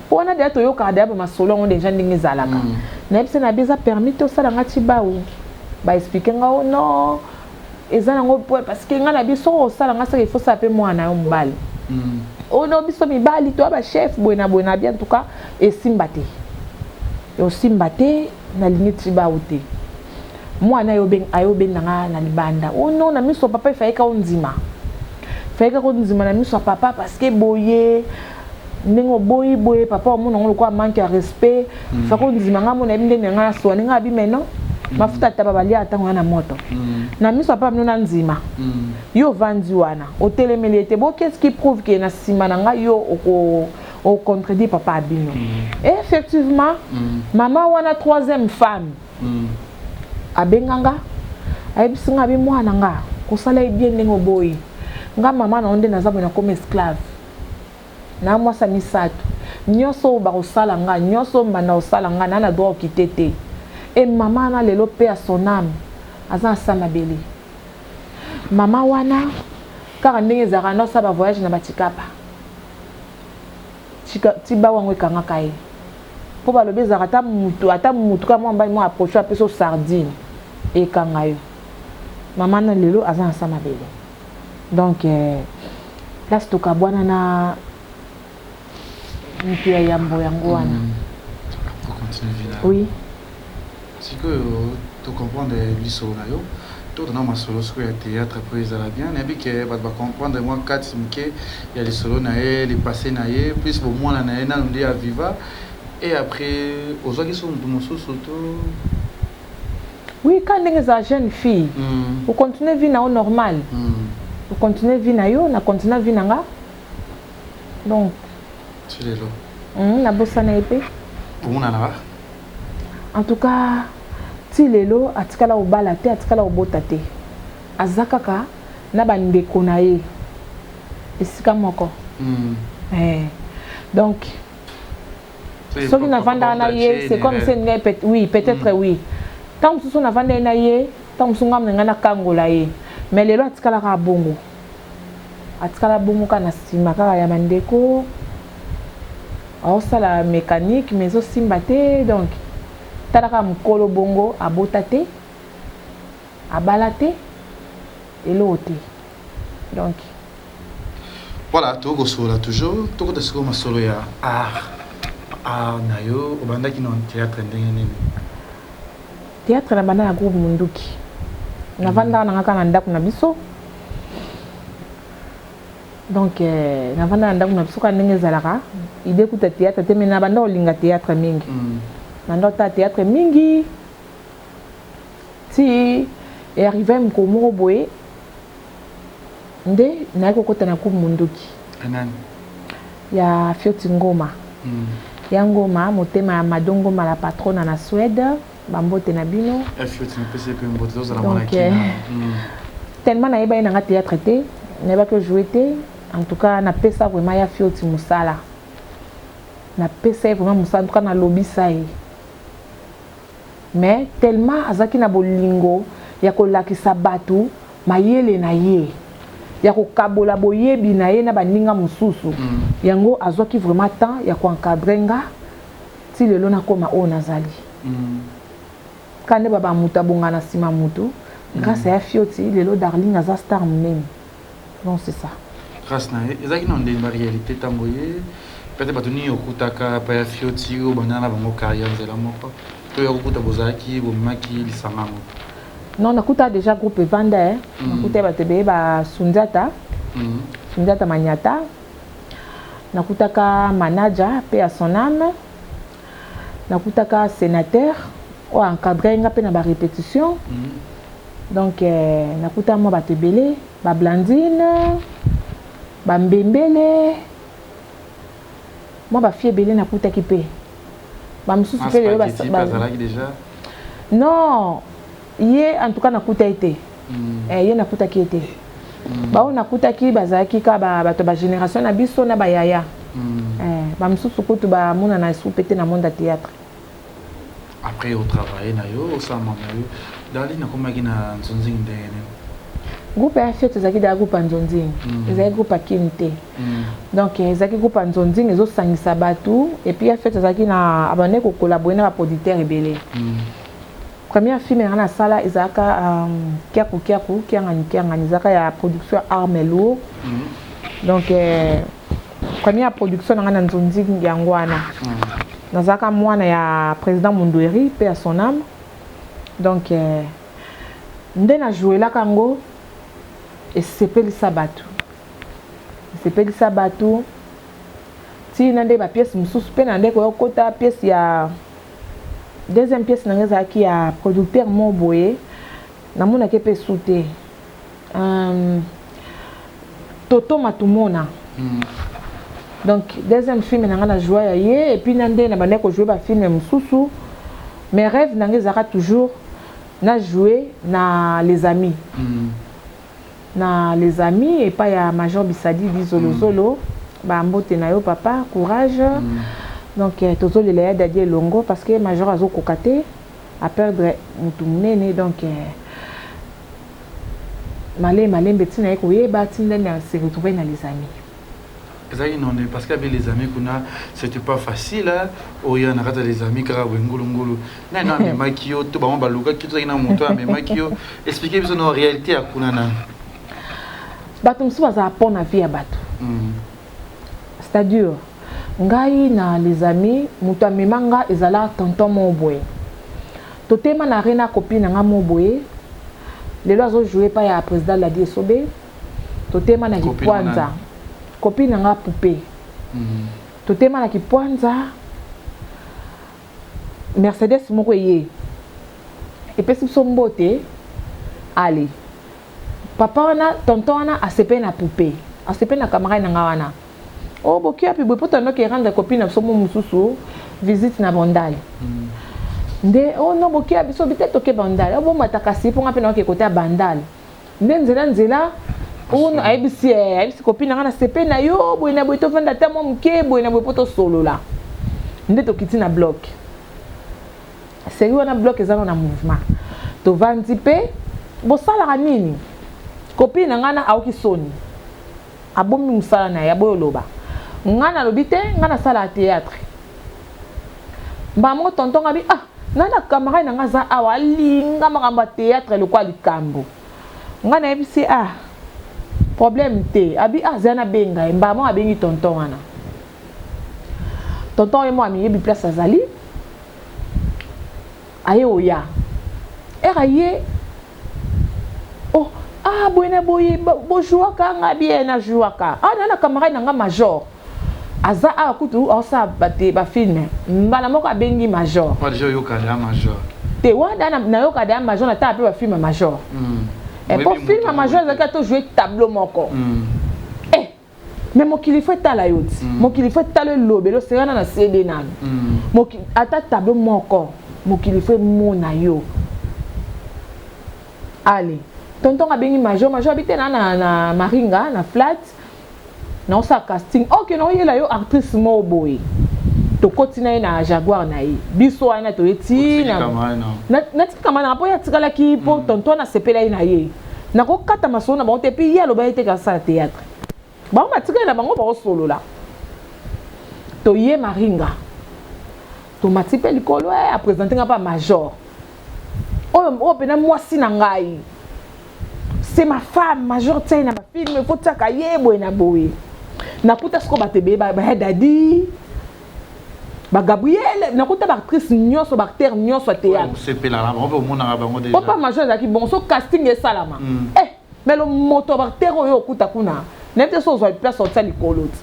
Mpo wana deya toyokaka deya bamasolo yango deja ndenge ezalaka. Nayebisa na abi eza permis te osala nga tibau. Baexpliquer nga o non, eza nango parce que nga na bi soki osala nga saka, il faut sala mpe mwana yo mobali. Oyo no, biso mibali toya bachef boye na boye na bi. En tout cas esimba te, osimba te, nalingi tibau te. Mwana ayobenga nga na libanda o non, na miso ya papa efayeka ondima, efayeka kondima na miso ya papa, parce que boye ndenge oboyi boye, papa omona yango lokola manque ya respect. Fa kondima nga mona yebi ndenge nga nasowa ndenge abi. Mais non, mafuta taba balia ntango ya na moto na miso ya papa bino na ndima. Yo ovandi wana, otelemeli ete bo, qu'est-ce qui prouve ke na nsima na ngai yo oko ocontredire papa abino? Et effectivement, mama wana, troisième femme, abenganga, ayebisi nga, abi mwana nga kosala ye bien ndenge oboyi nga mama na yo nde naza boye, nakoma esclave na mwasi ya misato. Nyonso oyo bakosala nga, nyonso oyo mbanda kosala nga, na droit okite te. E mama wana lelo mpe ya son âme aza na sa mabele. Mama wana kaka ndenge ezalaka nde osala bavoyage na batikapa tiba wango ekangaka ye, mpo balobi ezalaka ata mutu, ata mutu kaka mwa mobali mwa approche, apesi o sardine, ekanga yo. Mama na lelo aza na sa mabele. Donc place tokabwana na mutu ya yambo yango wana. Oui. Sikoyo tocomprendre lisolo na yo, tokotana masolo sikoyo ya théâtre mpo ezala bien. Nayebi ke bato bacomprendre mwa kati moke ya lisolo na ye, le passé na ye, plus bomwana na ye nanu nde ya viva. Et après ozwaki so motu mosusu to? Oui, ka ndenge ezala jeune fille, ocontinue vie na yo normal, ocontinue vie na yo, na continue vie na nga, donc ti lelo. Nabosana ye mpe. Omonanaka? En tout cas ti lelo atikala kobala te, atikala kobota te, aza kaka na bandeko na ye esika moko. Donc soki navandaka na ye, c'est comme si ngai, oui, peut-être, oui, ntango mosusu navandaki na ye, ntango mosusu ngai na ngai nakangola ye. Mais lelo atikalaka bongo, atikala bongo kaka na nsima kaka ya bandeko, aosala mécanique mais ezosimba te. Donc tala kaka mokolo bongo, abota te, abala te, eloko te, donc. Voilà, tokosolola toujours, tokota sikoyo masolo ya art, art na yo. Obandaki na théâtre ndenge nini? Théâtre na banda na groupe Munduki. Navandaka nanga kaka na ndako na biso. Donc navanda na ndako na biso kaka ndenge ezalaka, idée kuta théâtre te, mais na banda kolinga théâtre mingi. Nanda kotala théâtre mingi ti earrive mokolo moko boye nde nayaki kokota na groupe Munduki. Nani? Ya Fioti Ngoma. Ya Ngoma, motema ya Mado Ngoma, la patrona na Suède, bambote na bino. Fioti, napesi mpe mbote, tozala. Donc tellement nayeba ye nanga théâtre te, nayebaki ojouer te. En tout cas napesa vraiment ya Fioti mosala, napesa ye vraiment mosala. En tout cas nalobisa ye, mais tellement azalaki na bolingo ya kolakisa bato mayele na ye, ya kokabola boyebi na ye na baninga mosusu, yango azwaki vraiment temps ya koencadrer nga ti lelo nakóma oyo nazali. Ka nde baba moto abonga na nsima motu. Grâce ya Fioti, lelo Darling aza star monene. Donc c'est ça. Grâce na ye, ezalaki na ndenge baréalité ntango ye, peut-être bato nini okutaka pa ya Fioti oyo bandana na bango carrière nzela moko, to ya kokuta bozalaki bomemaki lisanga ngo? Non, nakuta déjà groupe evanda. Nakuta bato ebele, basundiata. Sundiata Manyata, nakutaka manager pe à son âme, nakutaka sénateur oyo encadre nga mpe na barépétition. Donc nakuta mwa bato ebele, bablandine, bambembele, mwa bafille ebele nakutaki mpe bamosusu mpe lelo. Bazalaki déjà? Non, ye en tout cas nakuta ye te. Ye nakutaki ye te. Bao nakutaki bazalaki ka bato bagénération na biso na bayaya. Bamosusu kutu bamonana esu pe te na monde ya théâtre. Après otravaille na yo, osala na yo, Dali nakomaki na Nzonzingi ndenge nini? Groupe ya Fiete ezalaki deya groupe ya Nzonzingi. Ezalaki groupe ya Kini te. Donc ezalaki groupe ya Nzonzingi, ezosangisa bato. Et puis ya Fiete azalaki na abandaki kocollaborer na baproducteur ebele. Première film yanga nasala ezalaka Kiaku Kiaku Kiangani Kiangani, ezalaka ya production ya Arme Lourd. Donc première production na ngai na Nzonzingi yango wana. Nazalaka mwana ya président Mundweri, mpe ya son âme. Donc nde najouelaka yango, esepelisa bato, esepelisa bato ntina nde bapièce mosusu mpe na nde koya kokota. Pièce ya deuxième pièce na ngai ezalaki ya producteur mo boye, namonaki mpe su te, Toto Matumona. Donc deuxième film na ngai na joie ya ye. Et puis na nde na bandaki kojouer bafilm mosusu, mais rêve na ngai ezalaka toujours na jouer na Les Amis. Na Les Amis epai ya Major Bisadi Bizolozolo. Bambote na yo papa, courage. Donc tozolela ya Dadi elongo parce que Major azokoka te aperdre motu monene. Donc malembe malembe ntina ye koyeba ntina nde se retrouver na Les Amis. Ezalaki none parce que abe Les Amis kuna, c'était pas facile, hein? Oya na kati ya Les Amis kaka boye ngulungulu, nani no amemaki yo to bango balukaki? Tozalaki na moto amemaki yo? Explique biso na réalité ya kuna na Bato mosusu bazala mpo na vie ya bato. C'est-à-dire ngai na Les Amis, moto amema nga ezala tonton moko boye. Totema na re na copine na nga moko boye, lelo azojoue epai ya président Ladi Esobe. Totema na Kipwanza, copine na nga Poupe. Totema na Kipwanza, Mercedes moko eye, epesi biso mbote. Ale papa wana, tonton wana asepeli na Poupe, asepeli na camarade na nga wana. O boki wapi boye? Mpo tondoki rendre copine na biso mo mosusu visite na Bandale. Nde o no boki ya biso bite, toke Bandale, obomata kasi mpo nga mpe naoke kote ya Bandale. Nde nzela nzela oyo ayebisi copine na nga: "Na sepe na yo boye na boye, tovanda ata mwa moke boye na boye mpo tosolola." Nde tokiti na bloc seri wana, bloc eza no na mouvement. Tovandi mpe bosalaka nini? Copine na ngai na aoki soni, abomi mosala na ye, aboyi oloba. Ngai nalobi te, ngai nasalaka théâtre. Mbala moko tonton ngabi: "Ah, ngai na camarade na ngai aza awa, alinga makambo ya théâtre lokwa likambo." Ngai nayebisi: "Ah, problème te." Abi: "Ah, zala nabenga ye." Mbala moko abengi tonton wana. Tonton ye mo amiyebi place azali, aye oya ere aye: "Oh, ah, boye na boye, bojouaka?" Nga bien, najouaka. "Ah, na camarade na nga Major aza awa kutu, aosala bafilm." Mbala moko abengi Major. Te wana nayoka deya Major, natala mpe bafilm ya Major. Po film ya Major ezalaki atojoue tableau moko. Eh, mais mokili fo etala yo ti. Mokili fo etala, elobeli osengana na CD nanu. Ata tableau moko, mokili fo emona yo. Ale tonton abengi Major. Major abi te na Maringa na flat, naosala casting. Ok, naoyela yo actrice moko boye. Tokoti na ye na Jaguar na ye, biso wana toye ti natikama nanga mpo ye atikalaki, mpo tonton asepela ye na ye. Nakokata masolo na bango te. Epuis ye aloba ye te kasala théâtre, bango batikali na bango baosolola. Toye Maringa, tomati mpe likolo, aprésente nga mpa Major oyo oyo mpena mwasi na ngai, c'est ma femme. Major tiai na bafilm, fo tiaka ye boye na boye. Nakuta sikoyo bato ebele, baya Dadi, bagabriel, nakuta baactrice nyonso, baacteur nyonso ya théâtre. Papa Major ezalaki bon so casting esalama. Eh, mais lo moto baacteur oyo okuta kuna. Nayebi te soki ozwa place otia likolo ti.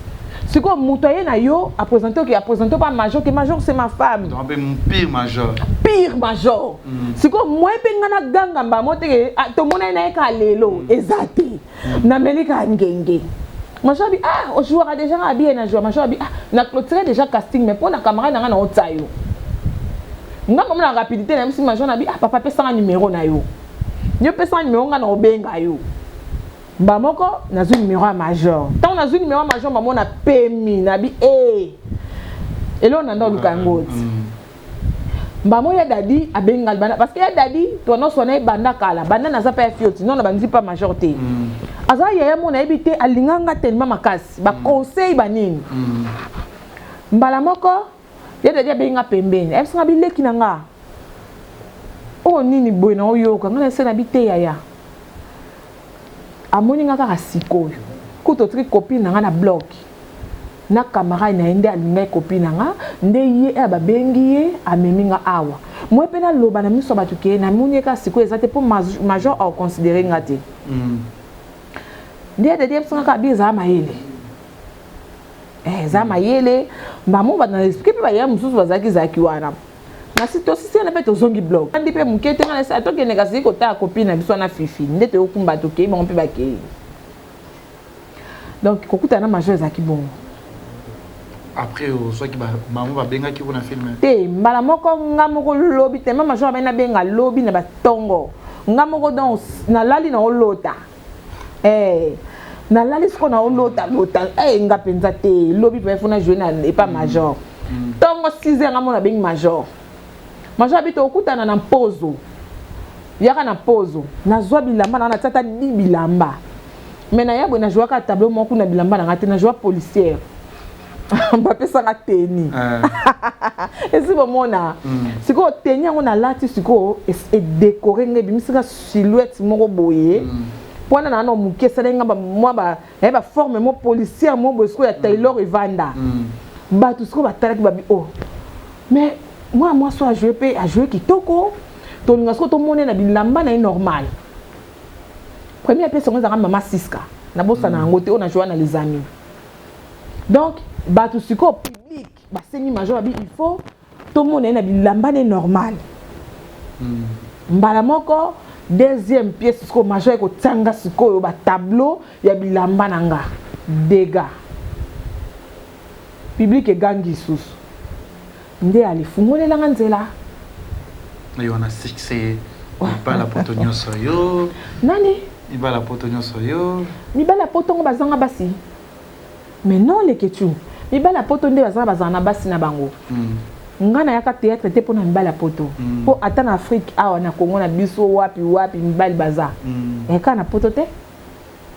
Sikoyo moto aye na yo a présente oke a présente pa major ke major c'est ma femme. Donc mpe pire major. Pire major. Sikoyo moye mpe nga naganga mbamo teke tomonani na ye kaka lelo eza te. Nameli kaka ngenge. Major abi: "Ah, ojouaka déjà?" Nga abi: "Na joua." Major abi: "Ah, na clôturé déjà casting, mais mpo na camarade na nga na otya yo." Nga mamo na rapidité na yebisi major na bi: "Ah papa, pesanga numéro na yo, yo pesanga numéro, nga na obenga yo." Mba moko nazwi numéro ya major. Ntango nazwi numéro ya major, mamo na pemi na bi e eloko na nda oluka yango ti. Mbamo ya dadi abenga libanda, parce que ya dadi tonyonso wana ebanda kala, banda naza mpe ya fioti non na bandi pa major te. Aza yaya mo nayebi te, alinganga tellement makasi, baconseil banini. Mbala moko ya dadi abenga pembeni, ayebisinga bileki na nga oyo nini boye na oyoka nga na se na bi te. Yaya amoni nga kaka sikoyo kuta otiki copine na nga na bloc na camarade na ye nde alingaki copine na nga, nde ye oyo babengi ye amemi nga awa. Moi mpe naloba na miso ya bato ke namoni ye kaka sikoyo eza te, mpo major aoconsidere nga te. Nde ya dadi yebisanga kaka bi ezala mayele, eza mayele. Mbamo bato na explique mpe baya mosusu bazalaki ezalaki wana nasi tosisi wana mpe tozongi bloc andi mpe moke te. Nga na tokende kasi kotala copine na biso wana Fifi, nde toyokumba tokei, bango mpe bakei. Donc kokutana na major ezalaki bongo. Après ozwaki bango babengaki mpona film? Te, mbala moko nga moko lobi tema major abai nabenga lobi na batongo. Nga moko donc nalali na olota, nalali sikoyo na olota lota, nga mpenza te. Lobi mpe fona joue na epa major ntongo 6 heures. Nga moko nabengi major. Major abi tokutana na mpozo, yaka na mpozo. Nazwa bilamba na nga, natia ata di bilamba, mais naya boye najwaka tableau moko kuna, bilamba na nga te. Najwa policière, bapesaka teni esi bomona. Sikoyo teni yango nalati sikoyo edécorer nga, ebimisika silhouette moko boye mpo wana naa na moke, esalaki nga mwa baforme mo policière mo boye. Sikoyo ya taylor evanda, bato sikoyo batalaki babi: "Oh, mais mwana mwasi oyo ajoue mpe ajoue kitoko, tolinga sikoyo tomoni na bilamba na ye normal." Première pièce yango ezalaka Mama Siska, nabosana yango te, oyo najoua na Les Amis. Donc bato sikoyo public basengi major, babi il faut tomona ye na bilamba ne normal. Mbala moko deuxième pièce sikoyo major ekotianga sikoyo batableau ya bilamba na nga dega, public egangi lisusu, nde alifungolelanga nzela. Yo wana succès mibala poto nyonso yo. Nani? Mibala poto nyonso yo. Mibala poto ngo bazanga basi, mais non leketu, mibala ya poto nde bazanga, bazala na basi na bango. Nga nayaka théâtre te mpona mibali ya poto, mpo ata na Afrique awa, na Congo na biso, wapi wapi mibali baza. Kaka na poto te.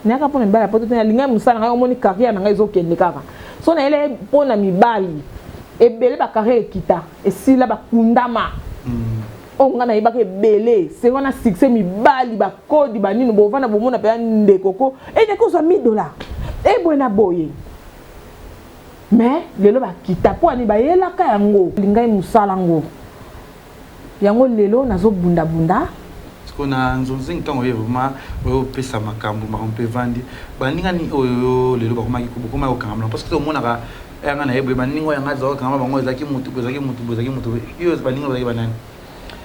Nayaka mpona mibali ya poto te. Nalingai mosala ngai, omoni carrière na ngai ezokende kaka so nayele mpona mibali ebele, bacarrière ekita, esila, bakundama. Oyo ngai nayebaka ebele se wana succès mibali bakodi banini, bovanda bomona mpenza ndeko ko endeki ozwa 1000 dollar eboye na boye. Mais lelo bakita mpo ani bayelaka yango lingai mosala ngo yango lelo nazobundabunda. Sikoyo na nzonzingi, ntango oye vraiment oyo opesa makambo, makambo mpe evandi, baningani oyo lelo bakomaki bokomaki kokangama? Parce que omonaka yanga na ye boye, baninga oyo yanga azalaka kokangama bango, ezalaki motu boye, ezalaki motu boye, ezalaki motu boye. Yo baninga bazalaki banani?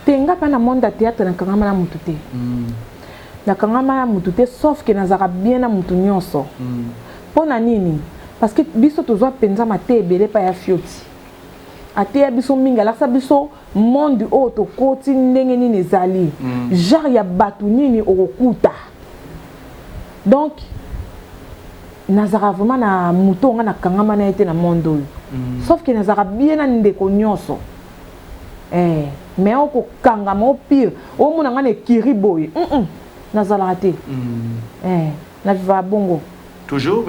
Te, nga mpe na monde ya théâtre nakangama na motu te. Nakangama na motu te, sauf ke nazalaka bien na motu nyonso. Mpo na nini? Parce que biso tozwa mpenza mate ebele epai ya Fioti. Ateya biso mingi, alakisa biso monde oyo tokoti ndenge nini ezali, genre ya bato nini okokuta. Donc nazalaka vraiment na motu oyo nga nakangama na ye te na monde oyo, sauf ke nazalaka bien na ndeko nyonso, mais okokangama o pire omona nga na ekiri boye, nazalaka te. Navivaka bongo. Toujours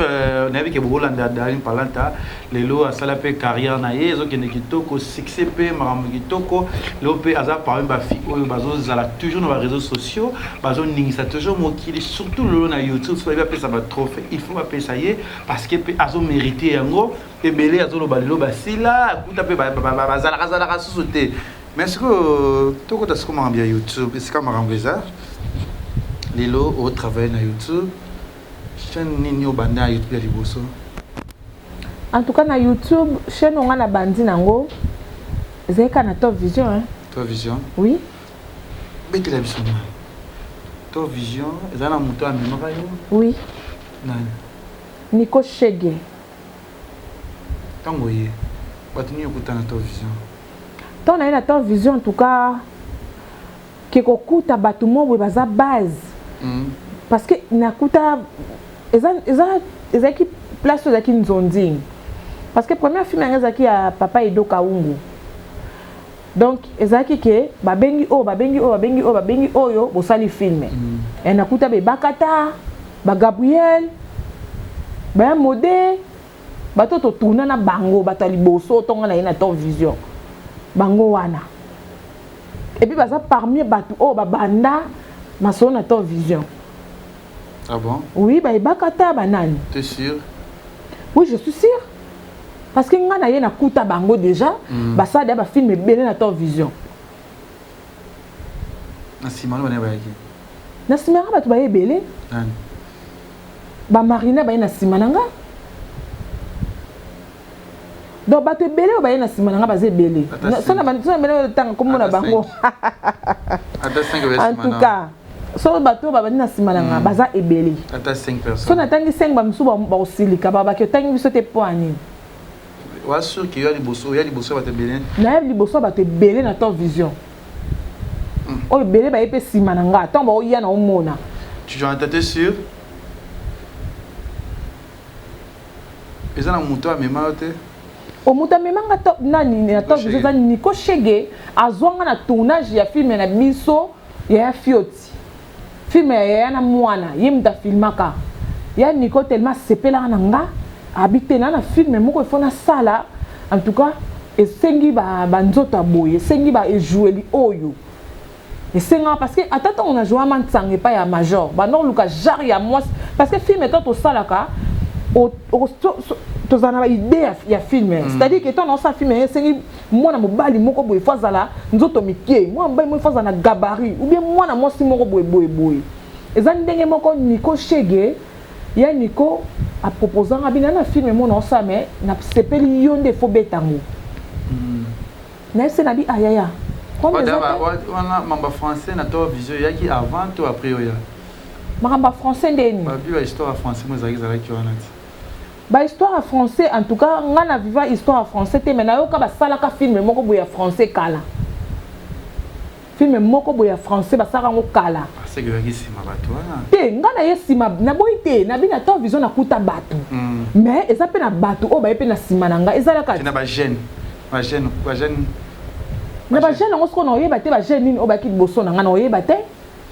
nayebi ke bokolanda Darling Palanta lelo asala mpe carrière na ye ezokende kitoko, succès mpe makambo kitoko. Lelo mpe aza parmi bafille oyo bazozala toujours na baréseaux sociaux, bazoningisa toujours mokili, surtout lelo na YouTube. So bayebi bapesa batrophée, il faut bapesa ye, parce que mpe azomérite yango. Ebele azoloba lelo basila akuta mpe bazalaka zalaka susu te. Mais sikoyo tokota sikoyo makambo ya YouTube, esika makambo eza lelo. Otravaille na YouTube, Chaîne nini obanda ya YouTube ya liboso? En tout cas na YouTube chaîne oyo nga na bandi nango ezalaki kaka na Top Vision hein. Top Vision? Oui. Betela biso nani? Top Vision eza na moto amemaka yo? Oui. Nani? Nico Shege. Tango oye bato nini okuta na Top Vision? Tango naye na Top Vision en tout cas ke kokuta bato moko boye baza base mm. parce que nakuta eza eza ezalaki place oyo ezalaki nzonzing parce que première film yango ezalaki ya papa Edo Kaungu donc ezalaki ke babengi oyo babengi oyo babengi oyo babengi oyo bosali film mm. e nakuta bebakata bagabriel baya mode bato totourna na bango bato ya liboso ntongo na ye na top vision bango wana et puis baza parmi bato oyo babanda masolo na top vision. Ah bon? Oui, bayebaka ta banani. T'es sûr? Oui, je suis sûr. Parce que nga na ye nakuta bango déjà, mm. basala ba film ebele na top vision. Na nsima no bana bayaki? Na nsima yanga bato baye ebele. Nani? Ba Marina baye na nsima na nga. Donc bato ebele oyo baye na nsima na nga baza ebele. Sona bana oyo tanga kombo na bango. En tout cas, so bato oyo babandi na nsima na nga baza ebele. Ata 5 personnes. So natangi 5 ba misusu bakosilika babaki otangi biso te mpo ya nini? Oza sûr que yo liboso, oya liboso ya bato ebele? Naya liboso ya bato ebele na Top Vision. Oyo ebele baye mpe nsima na nga, ntango baoya na omona. Tu en étais sûr? Eza na moto amema yo te? O moto amema nga top nani na top vision eza Nico Shege azwa nga na tournage ya film na biso ya ya Fioti. Film ya yaya na mwana ye moto afilmaka. Ya Nico tellement asepelaka na nga abi te na na film moko il faut nasala en tout cas esengi ba, ba nzoto ya boye esengi ba ejoueli oyo esengaka parce que ata ntango na joua mantsanga epai ya major banda koluka genre ya mwasi parce que film etant tosalaka tozala na baidée ya, ya film mm. c'est-à-dire que ntango naosala film esengi mwana mobali moko boye fo azala nzoto mike mwana mobali moko fo azala na gabarit ou bien mwana mwasi moko boye boye boye eza ndenge moko Nico Shege ya Nico aproposanga bina na film moko naosala mais nasepeli yo nde fo beta yango mm. Nayebisi na bi ah yaya problème eza te. Wana mambo ya français na top vision eyaki avant to après oya? Makambo ya français nde nini? Babi ba histoire ya français mo ezalaki ezalaki wana ti. Ba histoire ya français en tout cas nga na viva histoire ya français te mais nayoka basalaka film moko boye ya français kala. Film moko boye ya français basalaka yango kala. Aseke oyaki nsima bato wana. Te nga na ye nsima naboyi te nabi na top vision nakuta bato. Mm. Mais eza mpe na bato oyo baye mpe na nsima na nga ezalaka. Na ba jeune ba jeune ba jeune. Na ba jeune yango sikoyo naoyeba te ba jeune nini oyo bayaki liboso na nga naoyeba te.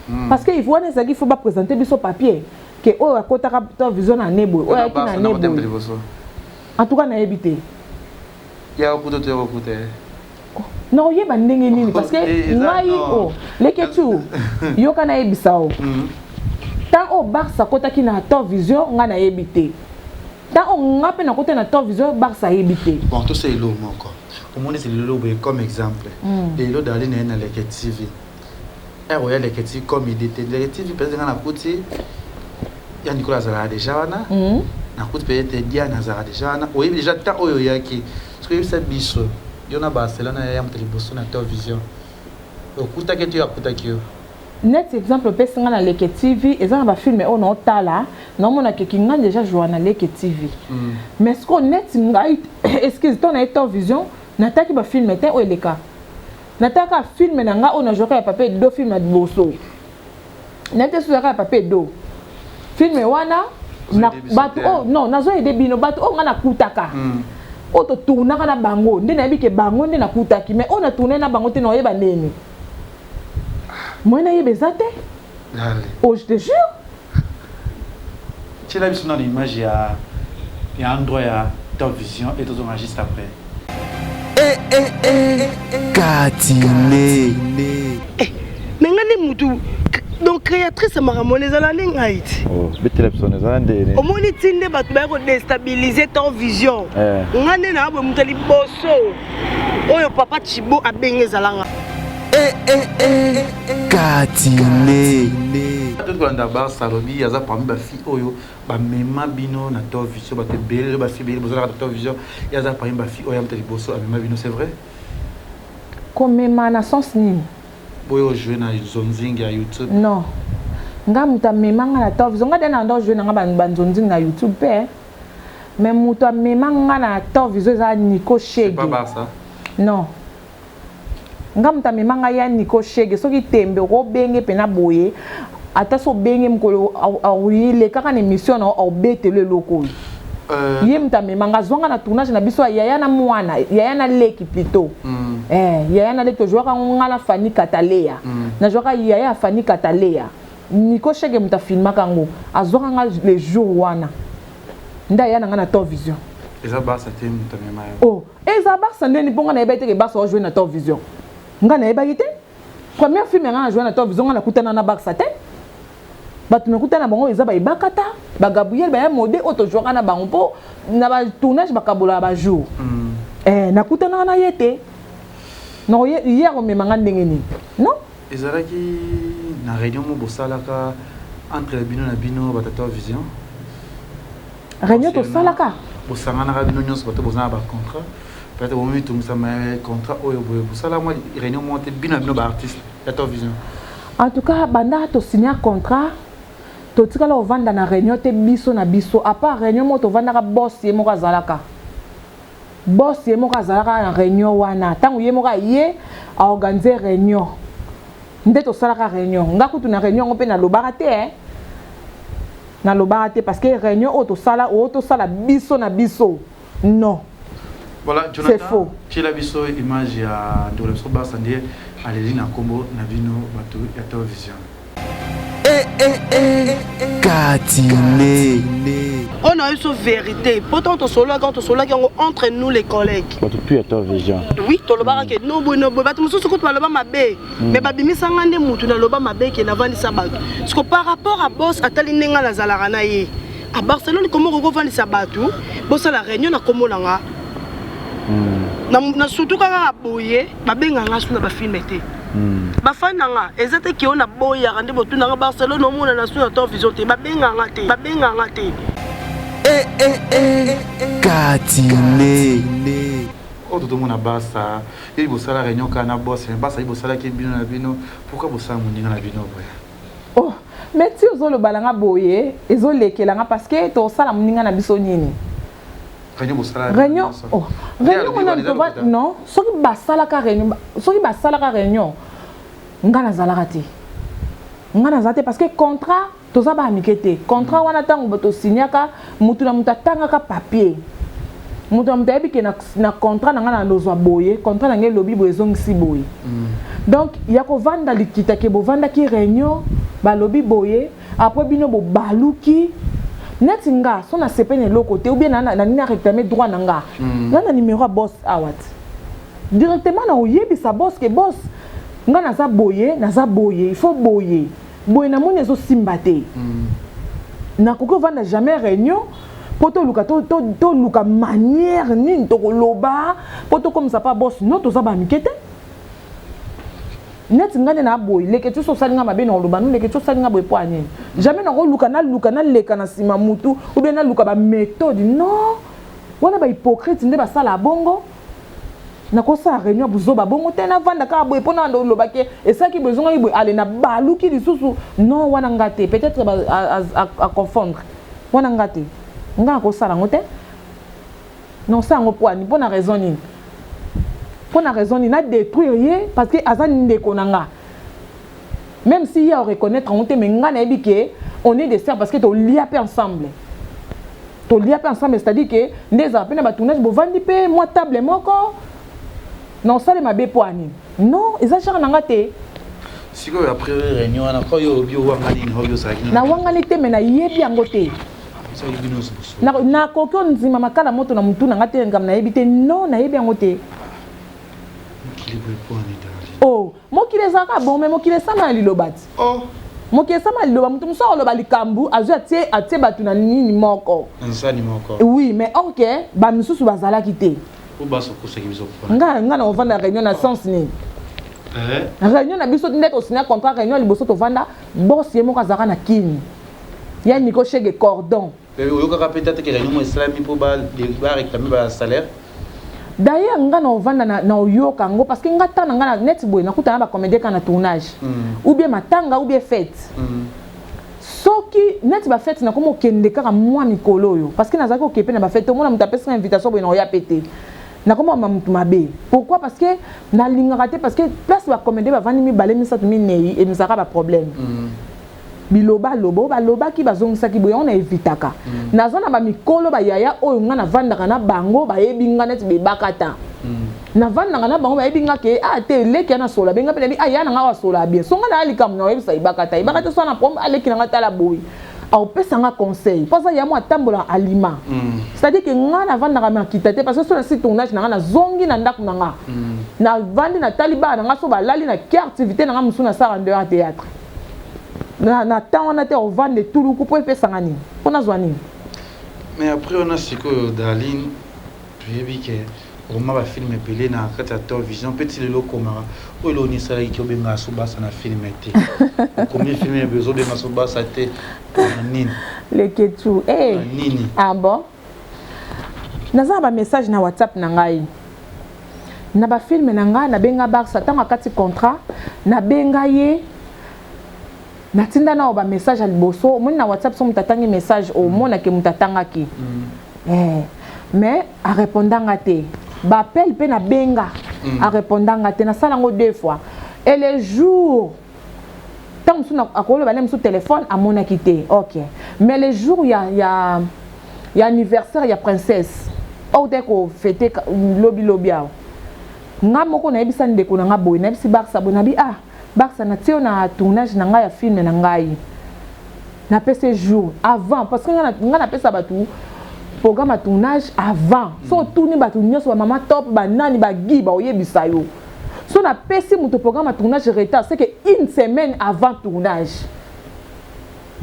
Mm. Parce que wana ezalaki faut ba présenter biso papier ke oyo akotaka top vision na année boye oyo ayaki na année boye. En tout cas nayebi te. Ya okuta to ya okuta. Nakoyeba ndenge nini parce que ngai o leketchou yoka nayebisa o tant oyo Barça akotaki na Top Vision ngai nayebi te tant oyo ngai mpe nakota na Top Vision Barça ayebi te. Bon tosala eloko moko omoni ete lelo boye comme exemple lelo dali na ye na leke TV heure oya leke TV comme idée te leke TV peut-être ngai nakuti ya Nicolas azalaka déjà wana nakuti peut-être Diane azalaka déjà wana oyebi déjà temps oyo oyaki soki oyebisa biso yo na Barcelone ya moto liboso na Top Vision okutaki to yo akutaki yo? Neti exemple opesi nga na Leke TV eza na ba film oyo naotala naomona ke kinga deja joua na Leke TV mm. mais sikoyo neti ngai excuse to na ye Top Vision nataki ba film te oyo eleka nataka film na nga oyo na jouaka ya papa Edo film ya liboso nayebi te soki ezalaka ya papa Edo film wana na bato oyo non nazo aide bino bato oyo nga nakutaka mm. oyo totournaka na bango nde nayebi ke bango nde nakutaki mais oyo na tourne na bango te naoyeba ndeni moyen nayeba eza te oh je te jure tiela biso nano image ya ya endroit ya top vision et tozonga juste après. Eh eh eh Katine. Eh, mais nga nde mutu donc créatrice ya makambo wana ezala nde ngai ti oh, betela biso ezala nde omoni ti nde bato baya kodestabilize ton vision eh. nga nde naa boye moto ya liboso oyo papa chibo abenge ezala nga eh, eh, eh. Katine. Tokolanda Barça alobi aza parmi ba filles oyo bamema bino na Top Vision, bato ebele ba filles ebele bozalaka na Top Vision, ye aza parmi ba filles oyo ya moto liboso amema bino, c'est vrai? Komema na sens nini? Boyo jouer na nzonzing ya YouTube. Non. Nga moto amema nga na Top Vision, nga de na ndo jouer na nga ba nzonzing na YouTube pe. Mais moto amema nga na Top Vision eza Nico Shege. C'est pas Barça? Non. Nga moto amema nga ya Nico Shege, soki tembe okobenge pena boye, ata so obenge mokolo lekaka na émission na obetelo eloko oyo. Ye moto amema nga, azwanga na tournage na biso ya yaya na mwana, yaya na leki plutôt. Yaya na leki tozwaka nga na Fanny Katalea. Nazwaka yaya ya Fanny Katalea. Nico Shege moto afilmaka yango, azwaka nga le jour wana. Nde aya na nga na Top Vision. Eza Barça te moto amema yo. Oh, eza Barça ndeni mpo nga nayebaki te ke Barça ojoue na Top Vision. Nga nayebaki te. Première film ya nga na joue na Top Vision, nga nakutana na Barça te. Bato nakutana na bango eza ba Ebakata, ba Gabriel, ba ya Mode oyo tozwaka na bango mpo na ba tournage bakabolaka ba jour. Nakutana na ye te. Non, ye akomema nga ndenge nini? Non? Ezalaki na réunion mo bosalaka entre bino na bino bato ya Top Vision. Réunion tosalaka? Bosanganaka bino nyonso bato boza na ba contrat. Peut-être bomitungisa ma contrat oyo boye bosala mwa réunion moko te bino na bino ba artiste ya Top Vision. En tout cas, banda to signer contrat, totikala ovanda na réunion te biso na biso. À part réunion moko tovandaka boss ye moko azalaka. Boss ye moko azalaka na réunion wana. Tango ye moko aye a organiser réunion. Nde tosalaka réunion. Nga kutu na réunion ngo pe nalobaka te, hein. Nalobaka te parce que réunion oyo tosala, oyo tosala biso na biso. Non. Voilà, C'est Jonathan, faux. tiela biso image ya ndeko na biso Barça nde aleli na kombo na bino bato ya Top Vision. Katine. On a eu sa vérité. Pourtant, tosololaki yango entre nous les collègues. Bato tu ya Top Vision. Oui, tolobaka ke no boye no boye. Bato mosusu kutu baloba mabe. Mais babimisa nga nde mutu naloba mabe ke navandisa bato. Parce que par rapport à boss atali ndenge nga nazalaka na ye. À Barcelone, comment okovandisa bato bosala réunion na kombo na nga. Na surtout kaka boye babenga nga su na ba film te. Bafani na nga eza te ke oyo naboyaka nde botuna nga Barcelone omona na su na Top Vision te, babenga nga te, babenga nga te. Katine. Oyo totomona Barça, yebi bosala réunion kaka na boss, mais Barça yebi bosalaki bino na bino, pourquoi bosala moninga na bino boye? Oh, mais ti ozoloba na nga boye, ezolekela nga parce que tosala moninga na biso nini? Réunion bosala réunion, oh, réunion alobi wana wana eza tova lokuta. Non, soki basalaka réunion, soki basalaka réunion, nga nazalaka te. Nga nazalaka te parce que contrat toza ba amike te. Contrat wana ntango tosignaka, mutu na mutu atangaka papier. Mutu na mutu ayebi ke na contrat na nga na lozwa boye, contrat na nga elobi boye, ezongisi boye. Donc ya kovanda likita ke bovandaki réunion, balobi boye, après bino bobaluki. Neti nga so na sepene eloko te ou bien na nini na réclamer droit na nga. Nga na numéro ya boss awa te. Directement na oyebisa boss ke boss nga naza boye, naza boye, il faut boye. Boye namoni ezosimba te. Nakoki kovanda jamais réunion po toluka toluka manière nini tokoloba po tokomisa pa boss. Non, toza ba mike te. Neti nga nde na boye, leke ti osali nga mabe na oloba no, leke ti osali nga boye po ya nini? Jamais nakoluka naluka naleka na nsima mutu ou bien naluka ba méthode. Non, wana ba hypocrite nde basala bongo. Nakosala réunion buzoba bongo te, navanda kaka boye mpo na oloba ke esalaki boye, ezongaki boye, ale nabaluki lisusu. Non, wana nga te, peut-être a confondre. Wana nga te, nga nakosala yango te. Non, osala yango po ani? Mpo na raison nini? Mpo na raison nini na détruire ye? Parce que aza ndeko na nga, même si ye areconnaître yango te, mais nga nayebi ke on est des sœurs parce que tolia mpe ensemble, tolia mpe ensemble, c'est-à-dire ke nde ezala mpe na batournage, bovandi mpe mwa table moko na osala mabe mpo ani? Non, eza genre na nga te. Sikoyo après réunion wana, ko yo obi owanga nini oyo ozalaki na Nawangani te, mais nayebi yango te. Soki bino nyonso boso Nakoki ondima makala moto na mutu na nga te, ngam nayebi te. Non, nayebi yango te. Mokili boye mpo ani dali? Oh, mokili ezalaka bon, mais mokili esama ya liloba ti. Oh. Mokili esama ya liloba. Moto mosusu akoloba likambo, azwi atie bato na nini moko. Na nsani moko. Oui, mais or ke bamisusu bazalaki te. Po baso okosaki biso mpona Nga na ovanda réunion na sens nini? Réunion na biso nde tosinya contrat, réunion liboso tovanda, boss ye moko azalaka na Kini, ya Nico Shege Cordon. Oyokaka mpe tata ke réunion mo esalami mpo baréclame basalaire? D'ailleurs nga na ovanda na oyoka yango, parce que nga ntango na nga neti boye nakutana na bacomédien kaka na tournage ou bien matanga ou bien fête. Soki neti bafête, nakoma okende kaka mwa mikolo oyo, parce que nazalaki okepe na bafête. Omona moto apesaka invitation boye, na oya pe te, nakoma ma motu mabe. Pourquoi? Parce que nalingaka te, parce que place bacomédien bavandi mibale, misato, minei, emisaka baproblème. Biloba loba oyo balobaki, bazongisaki boye, yango na evitaka. Naza na bamikolo, bayaya oyo nga navandaka na bango, bayebi nga neti bebaka ta. Navandaka na bango, bayebi nga ke ah te, leki ya nasola benga mpe nayebi, ah ya na nga asola bien. So nga na ya likambo na oyebisa ebaka ta, ebaka te. So na problème, aleki na nga, tala boye, aopesa nga conseil, mpo aza ya mo atambola alima. C'est-à-dire que nga navandaka makita te, parce que so nasi tournage na nga, nazongi na ndako na nga, navandi, natali bana na nga, so balali, na ke activité na nga mosusu nasala en dehors ya théâtre. Na temps wana te ovanda etuluku mpo epesanga nini, mpo nazwa nini? Mais après wana sikoyo, Darling, toyebi ke okoma bafilm ebele na kati ya Top Vision mpe ti lelo okomaka. Oyo eloni esalaki ke obengaka so basa na film te? Okomi film ebe, ozobenga so basa te na nini? Leketu, eh. Na nini? Ah bon, naza na bamessage na WhatsApp na ngai na bafilm na ngai. Nabenga Barsa ntango akati contrat, nabenga ye, natinda nao bamessage ya liboso. Omoni na WhatsApp, so moto atangi message, omonake moto atangaki. Mais arépondanga te. Baappel mpe nabenga, arépondanga te. Nasala yango deux fois, et le jour ntango mosusu akoloba nde mosusu téléphone amonaki te. Ok, mais le jour ya anniversaire ya princesse oyo te kofêter lobi lobi awa, nga moko nayebisa ndeko na nga boye, nayebisi Barsa boye, nabi: "Ah Barsa, natie yo na tournage na ngai ya film na ngai." Napesa jour avant, parce que nga napesa bato programme ya tournage avant. So otuni bato nyonso, bamama top, banani, bagi, baoyebisa yo. So napesi moto programme ya tournage retard, c'est que une semaine avant tournage.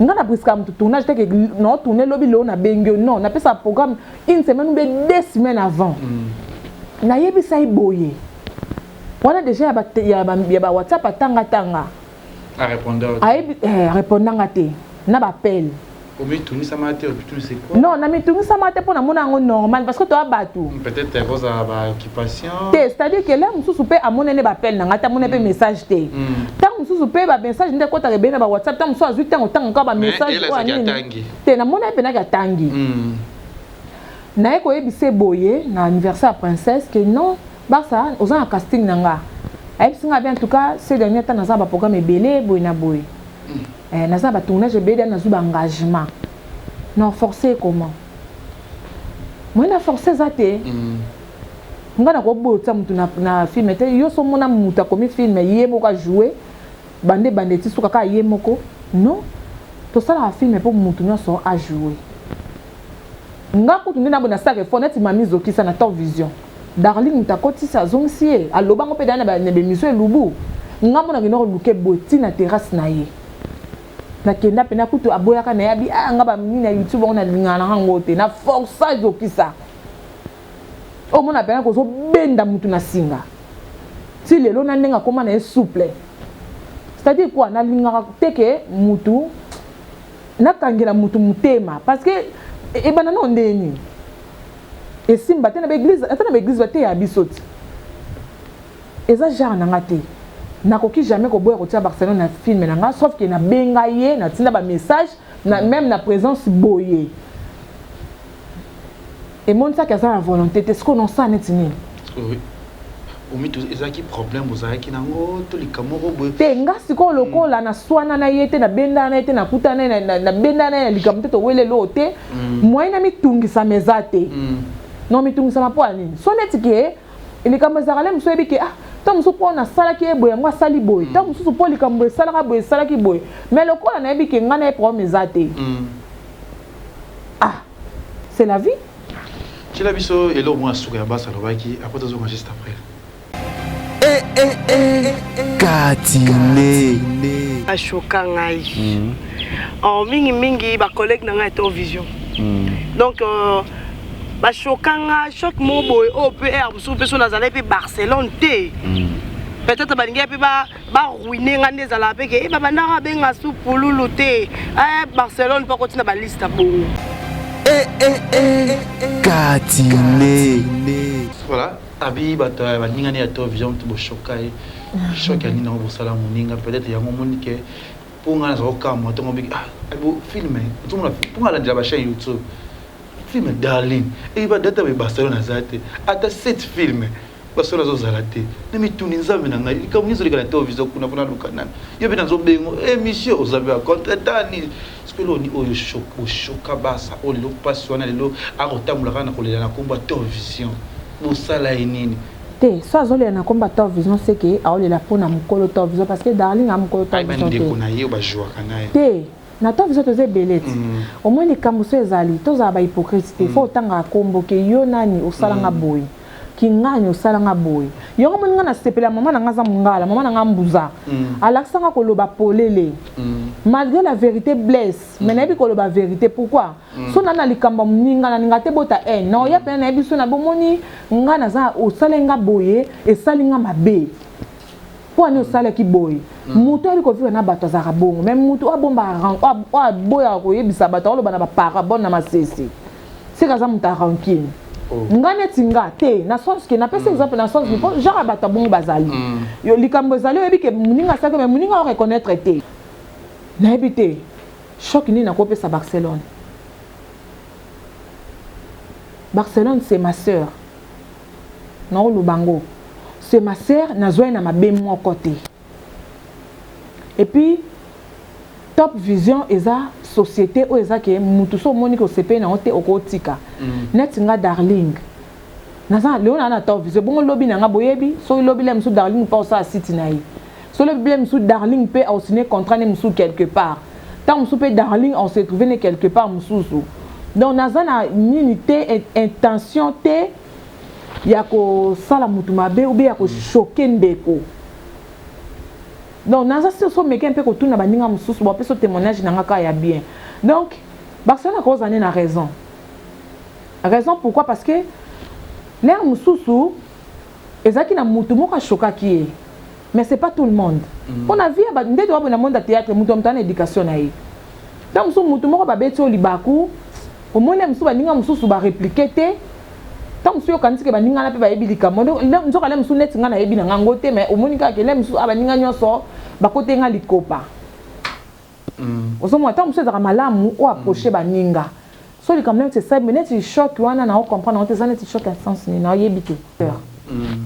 Nga na briskaka moto tournage te ke naotourne lobi, lelo nabengi yo. Non, napesa programme une semaine ou bien 2 semaines avant. Nayebisa ye boye wana déjà ya ba WhatsApp, atangatanga. Ayebi répondanga te na baappel. Omitungisama te? Omitungisi quoi? Non, namitungisama te, mpo namona yango normal, parce que toya bato. Peut-être ekozala baoccupation. Te, c'est-à-dire que l'heure mosusu mpe amonene baappel na ngai te, amoni mpe message te. Ntango mosusu mpe bamessage nde ekɔtaka ebele na bawhatsapp, ntango mosusu azwi ntango ntango kaka bamessage oyo nini te. Namona ye mpenaki atangi. Naye koyebisa boye na anniversaire ya princesse ke non, Barsa, oza na casting na nga. Ayebisi nga bien: "En tout cas, ces dernier temps naza baprogramme ebele boye na boye, naza batournage ebele, nazwi baengagement." Non, forcé comment? Moye na force eza te. Nga nakoboya otia motu na film te. Yo so omona motu akomi film, ye moko ajoue bande bande ti suka kaka ye moko. Non, tosalaka film mpo motu nyonso ajoue. Nga kutu nde naboye, nasalaka effort neti mami zokisa na Top Vision. Darling, moto akotisi, azongisi ye, alobango mpe daya na bémission elubu. Nga mpo nakende koluka boye ntina terrasse na ye, nakenda mpena kutu, aboyaka na ye, abi: "Ah, nga banini ya YouTube yango nalingaka na yango te." Na força ezokisa, omona mpena kozobenda mutu na singa ti lelo na ndenge akóma na ye souple. C'est-à-dire quoi? Nalingaka te ke mutu nakangela mutu motema, parce que ebanda nao ndenge nini esimba te na baeglise, ata na baeglise bateya biso ti eza genre na nga te. Nakoki jamais koboya kotia Barcelone na film na nga, sauf ke nabenga ye, natinda bamessage na, même na présence boye, emonisaki aza na volonté te. Sikoyo nosala neti nini? Ezalaki problème ozalaki nango to likambo moko boye? Te, nga sikoyo lokola naswana na ye te, nabendana na ye te, nakutana na ye, nabendana na ye na likambo te, toweleli oyo te. Moyen na mitungisama eza te. Non, mitungisama mpo ya nini? So neti ke likambo ezalaka le mosusu, oyebi ke ah, ntango mosusu mpo nasalaki ye boye, yango asali boye, ntango mosusu mpo likambo esalaka boye, esalaki boye. Mais lokola nayebi ke ngai na ye problème eza te, ah, c'est la vie. Tiela biso eloko mwa suka ya basi alobaki, après tozonga juste après. Katine. Ashoka ngai oh, mingimingi bacollègue na ngai ya Top Vision. Donc bashoka nga choc moko boye oyo mpe aire mosusu mpe so nazalaki mpe Barcelone te. Peut-être balingaki mpe baruine nga nde ezalaka mpe ke eh, babandaka abenga su pululu te eh, Barcelone mpo akoti na baliste bongo. Eh, eh, eh, Katine. Voilà, abi bato ya baninga ne ya Top Vision boshoka ye choc ya nini yango bosala moninga peut-être yango omoni ke mpo ngai naza kokamwa ntongo biki ah bo film ozomona mpo ngai alandela bachaîne YouTube film darling eyeba data boye Barcelone aza te ata 7 film Basolo azozala te na mituni nzambe na ngai likambo nini ezoleka na television kuna mpo naluka nani yo mpe nazobengo émission oza mpe bacontretemps nini soki eloni oyo oshoka basa oyo lelo mpasi wana lelo akotambola kaka na kolela na nkombo ya television bosala ye nini te so azolela na nkombo ya top vision seke aolela mpo na mokolo top vision parce que darling a mokolo top vision te ndeko na ye bajouaka na ye te na top vision toza ebele ti mm. omoni likambo so ezali tozala bahypocrite te mm. fo otangaka nkombo ke yo nani osalanga mm. boye kingani osala nga boye yango omoni nga nasepela mama na nga aza mongala mama na nga mbuza mm. alakisa nga koloba polele mm. malgré la vérité blesse mm. mais nayebi koloba vérité pourquoi mm. so na na likambo ya moninga nalinga te bota haine na oya mpena nayebi so na bomoni nga naza osali nga boye esali nga mabe mpo ani osalaki boye mm. moto ayebi kovivre na bato azalaka bongo mais moto oyo abombaka oyo aboyaka koyebisa bato akoloba na baparabole na masese seke aza moto ya rancune oh. nga neti nga te na sens ke napesi mm. exemple na sens mpo genre ya bato ya bongo bazali mm. yo likambo ezali oyebi ke moninga asalaki mais moninga o reconnaître te nayebi te choc nini nakopesa Barcelone Barcelone c'est ma sœur naoloba ngo c'est ma sœur nazwa ye na mabe moko te et puis top vision eza société oyo eza ke mutu so omoni ke osepeli nango te okotika mm. neti nga darling naza lelo naa na top vision bongo lobi na nga boyebi soki lobi le mosusu darling mpe osala site na ye soki lobi le mosusu darling mpe aosigne contrat ne mosusu quelque part ntango mosusu mpe darling ase trouve ne quelque part mosusu donc naza na nini te intention te ya kosala mutu mabe ou bien ya kochoke ndeko donc naza si oso meke mpe kotuna baninga mosusu bapesa témoignage na nga kaka ya bien donc Barcelone akozala nde na raison raison pourquoi parce que l'heure mosusu ezalaki na mutu moko ashokaki ye mais c'est pas tout le monde mpo mm. na vie ya nde towaboye na monde ya théâtre moto ya moto ana éducation na ye ntango mosusu motu moko babeti yo libaku omoni ya mosusu baninga mosusu bareplike te ntango mosusu yokanisi ke baninga na mpe bayebi likambo nzoka le mosusu neti ngai nayebi na ngai yango te mais omoni kaka ke le mosusu a baninga nyonso bakote ngai likopa mm. ozomona ntango mosusu ezalaka malamu o approche mm. baninga so likambo neti esali neti choc wana na ocomprendre yango te eza neti choc ya sens nini naoyebi te mm.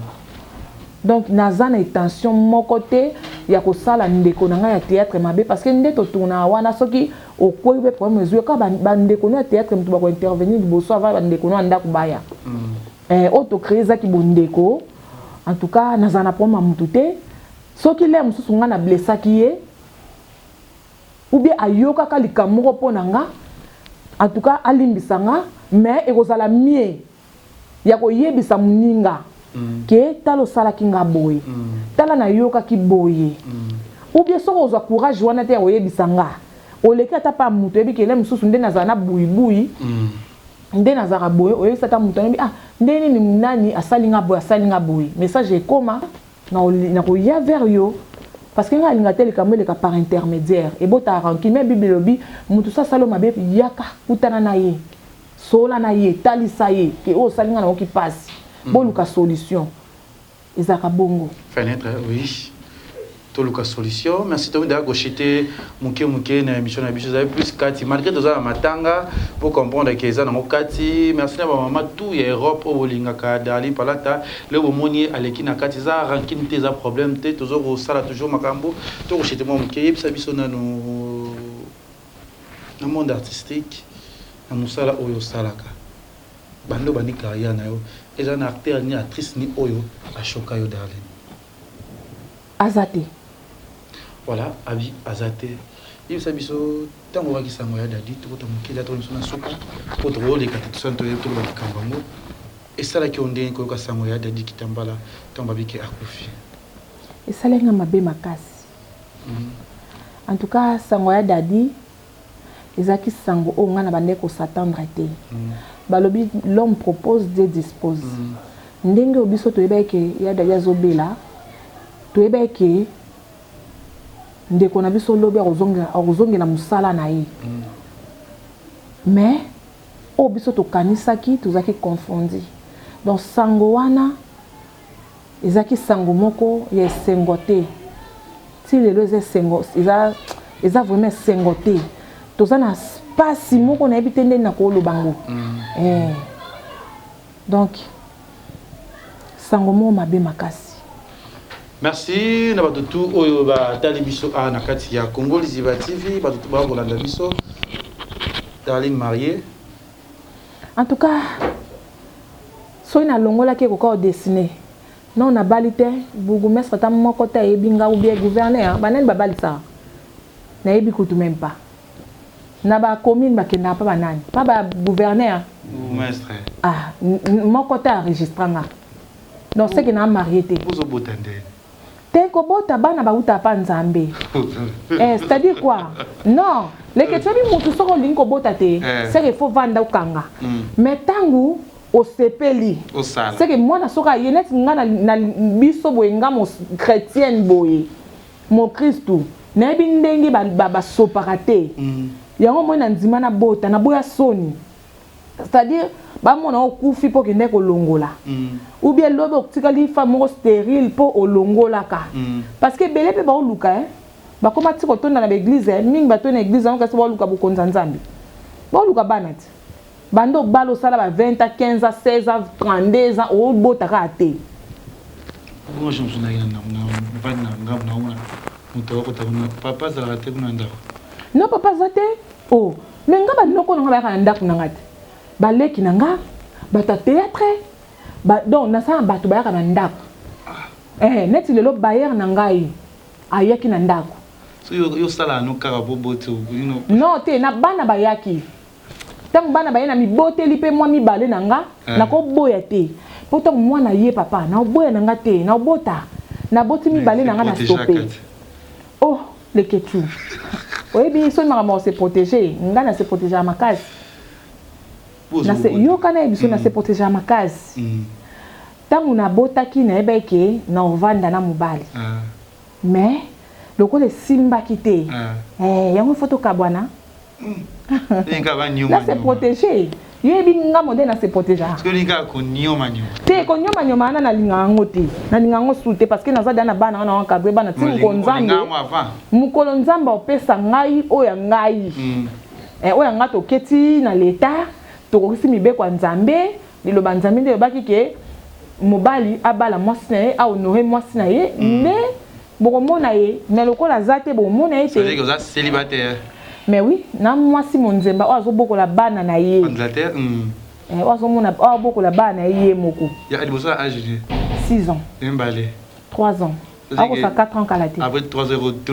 Donc naza na intention moko te ya kosala ndeko na ngai ya théâtre mabe parce que nde totournaka wana soki okwei mpe problème ezwi kaka bandeko no ya théâtre moto bakointervenir liboso avant bandeko no ya ndako baya mm. eh, oyo tocree ezaki bondeko en tout cas nazala na problème ya motu te soki lere mosusu ngai na blessaki ye ou bien ayokaka likambo moko mpo na nga en tout cas alimbisa nga mais ekozala mieux ya koyebisa moninga mm. ke tala osalaki nga boye mm. tala nayokaki boye mm. ou bien soki ozwa courage wana te ya koyebisa nga oleki ata pa moto oyebi kele mosusu nde nazala na buibui mm. nde nazalaka boye oyebisa ata moto ayebi ah nde nini nani asali nga boye asali nga boye message ekoma nakoya vers yo parce que ngai alinga te likambo eleka par intermédiaire ebotaka rancune me bible elobi moto so asali yo mabe yaka kutana na ye Solola na ye, talisa ye ke oyo osali nga nayoki pasi. Mm. Boluka solution. Ezalaka bongo. Fenêtre, oui. Toluka solution. Merci Tomi d'ailleurs kochite muke muke na émission na biso ezali plus kati malgré toza na matanga pour comprendre que eza nango kati. Merci na ba mama tout ya Europe oyo bolingaka Darling Palata leo bomoni aleki na kati eza rancune te eza problème te tozo kosala toujours makambo to kochite mwa muke yebisa biso nanu Na monde artistique, na musala oyo osalaka, banda obandi carrière na yo, eza na acteur ni actrice ni oyo a choka yo Darling? Aza te. Voilà, abi aza te. Yebisa biso tango oyokaki sango ya Daddy, tokota moke dejà tokomi biso na suka po tokoleka te tosala toloba likambo yango. Esalaki yo ndenge koyoka sango ya Daddy Kitambala tango babi ke akufi? Esalaki nga mabe makasi. En tout cas sango ya Daddy ezalaki sango oyo ngai nabandaki ko s'attendre te. Balobi l'homme propose Dieu dispose. Ndenge oyo biso toyebaki ke ya Daddy azobela, Toyebaki ke ndeko na biso lobi akozongela mosala na ye. Mais oyo biso tokanisaki, tozalaki confondi. Donc sango wana ezalaki sango moko ya esengo te. Ti lelo eza esengo, eza vraiment esengo te. Toza na pasi moko, nayebi te ndenge nakoloba ngo. Eh. Donc sango moko mabe makasi. Merci na bato tu oyo batali biso awa na kati ya Congo Liziba TV, bato tu bakolanda biso. Darling mariée. En tout cas, soki nalongolaki ekoka odessine. Non, nabali te. Bourgmestre ata moko te ayebi nga, ou bien gouverneur. Banani babalisaka? Nayebi kutu même pas. Na bacommune bakendaka mpa banani? Mpa bagouverneur? Bourgmestre. Ah, moko te enregistre nga. Donc c'est que na marié te. Ozobota ndeni? Te, kobota bana bauta pa Nzambe. Eh, c'est-à-dire quoi? Non, leke toyebi mutu soki olingi kobota te, c'est que faut vanda okanga. Mais ntango osepeli, osala. C'est que mwana soki aye neti nga na biso boye, nga mo chrétienne boye, mokristu, nayebi ndenge basopaka te. Yango moi na ndima nabota, naboya soni, c'est-à-dire bamona okufi mpo okende kolongola, ou bien lobi otikali femme moko stérile mpo olongolaka. Parce que ebele mpe baoluka, eh? Bakóma ti kotonda na baeglise mingi, bato na église yango, kasi baoluka bokonzi ya Nzambe, baoluka bana ti banda obala, osala ba 20 ans, 15 ans, 16 ans, 32 ans, obota kaka te. Bonjour, mosu naki na mvandi na ngambo naomona moto akota kuna. Papa azalaka te kuna ndako? Non, papa aza te. Oh, mais nga banoko na nga bayaka na ndako na nga te, baleki na nga, bato ya théâtre ba, donc nasala bato bayaka na ndako. Eh, neti lelo bailleur na ngai ayaki na ndako. So yosalaka no kaka po boti? Non te, na bana bayaki. Ntango bana baye na miboteli mpe mwa mibale na nga. Nakoboya te, mpo ntango mwana ye papa naoboya na nga te, naobota, naboti mibale na nga na stope. Oh, leketu, oyebi soki makambo ya se protéger, nga na se protéger ya makasi. Yoka, nayebi so na se protéger ya makasi. Ntango nabotaki, nayebaki ke na ovanda na mobali, mais lokola esimbaki te, yango faut tokabwana. Na se protéger, yoyebi nga modele na se protéger te. Konyomanyoma wana nalinga yango te, nalinga yango su te, parce que naza da na bana wana, encadre bana ti mokolo Nzambe, mokolo Nzambe opesa ngai oyo ya ngai, oyo ya ngai. Toketi na leta, tokokisi mibeko ya Nzambe. Liloba Nzambe nde elobaki ke mobali abala mwasi na ye, ahonore mwasi na ye, nde bokomona ye. Mais lokola aza te, bokomona ye te. Mais oui, na mwasi monzemba oyo azobokola bana na ye, oyo azomona, oyo abokola bana na ye ye moko. 6 ans, 3 ans, akosa 4 ans kala te. Te, kasi omoti,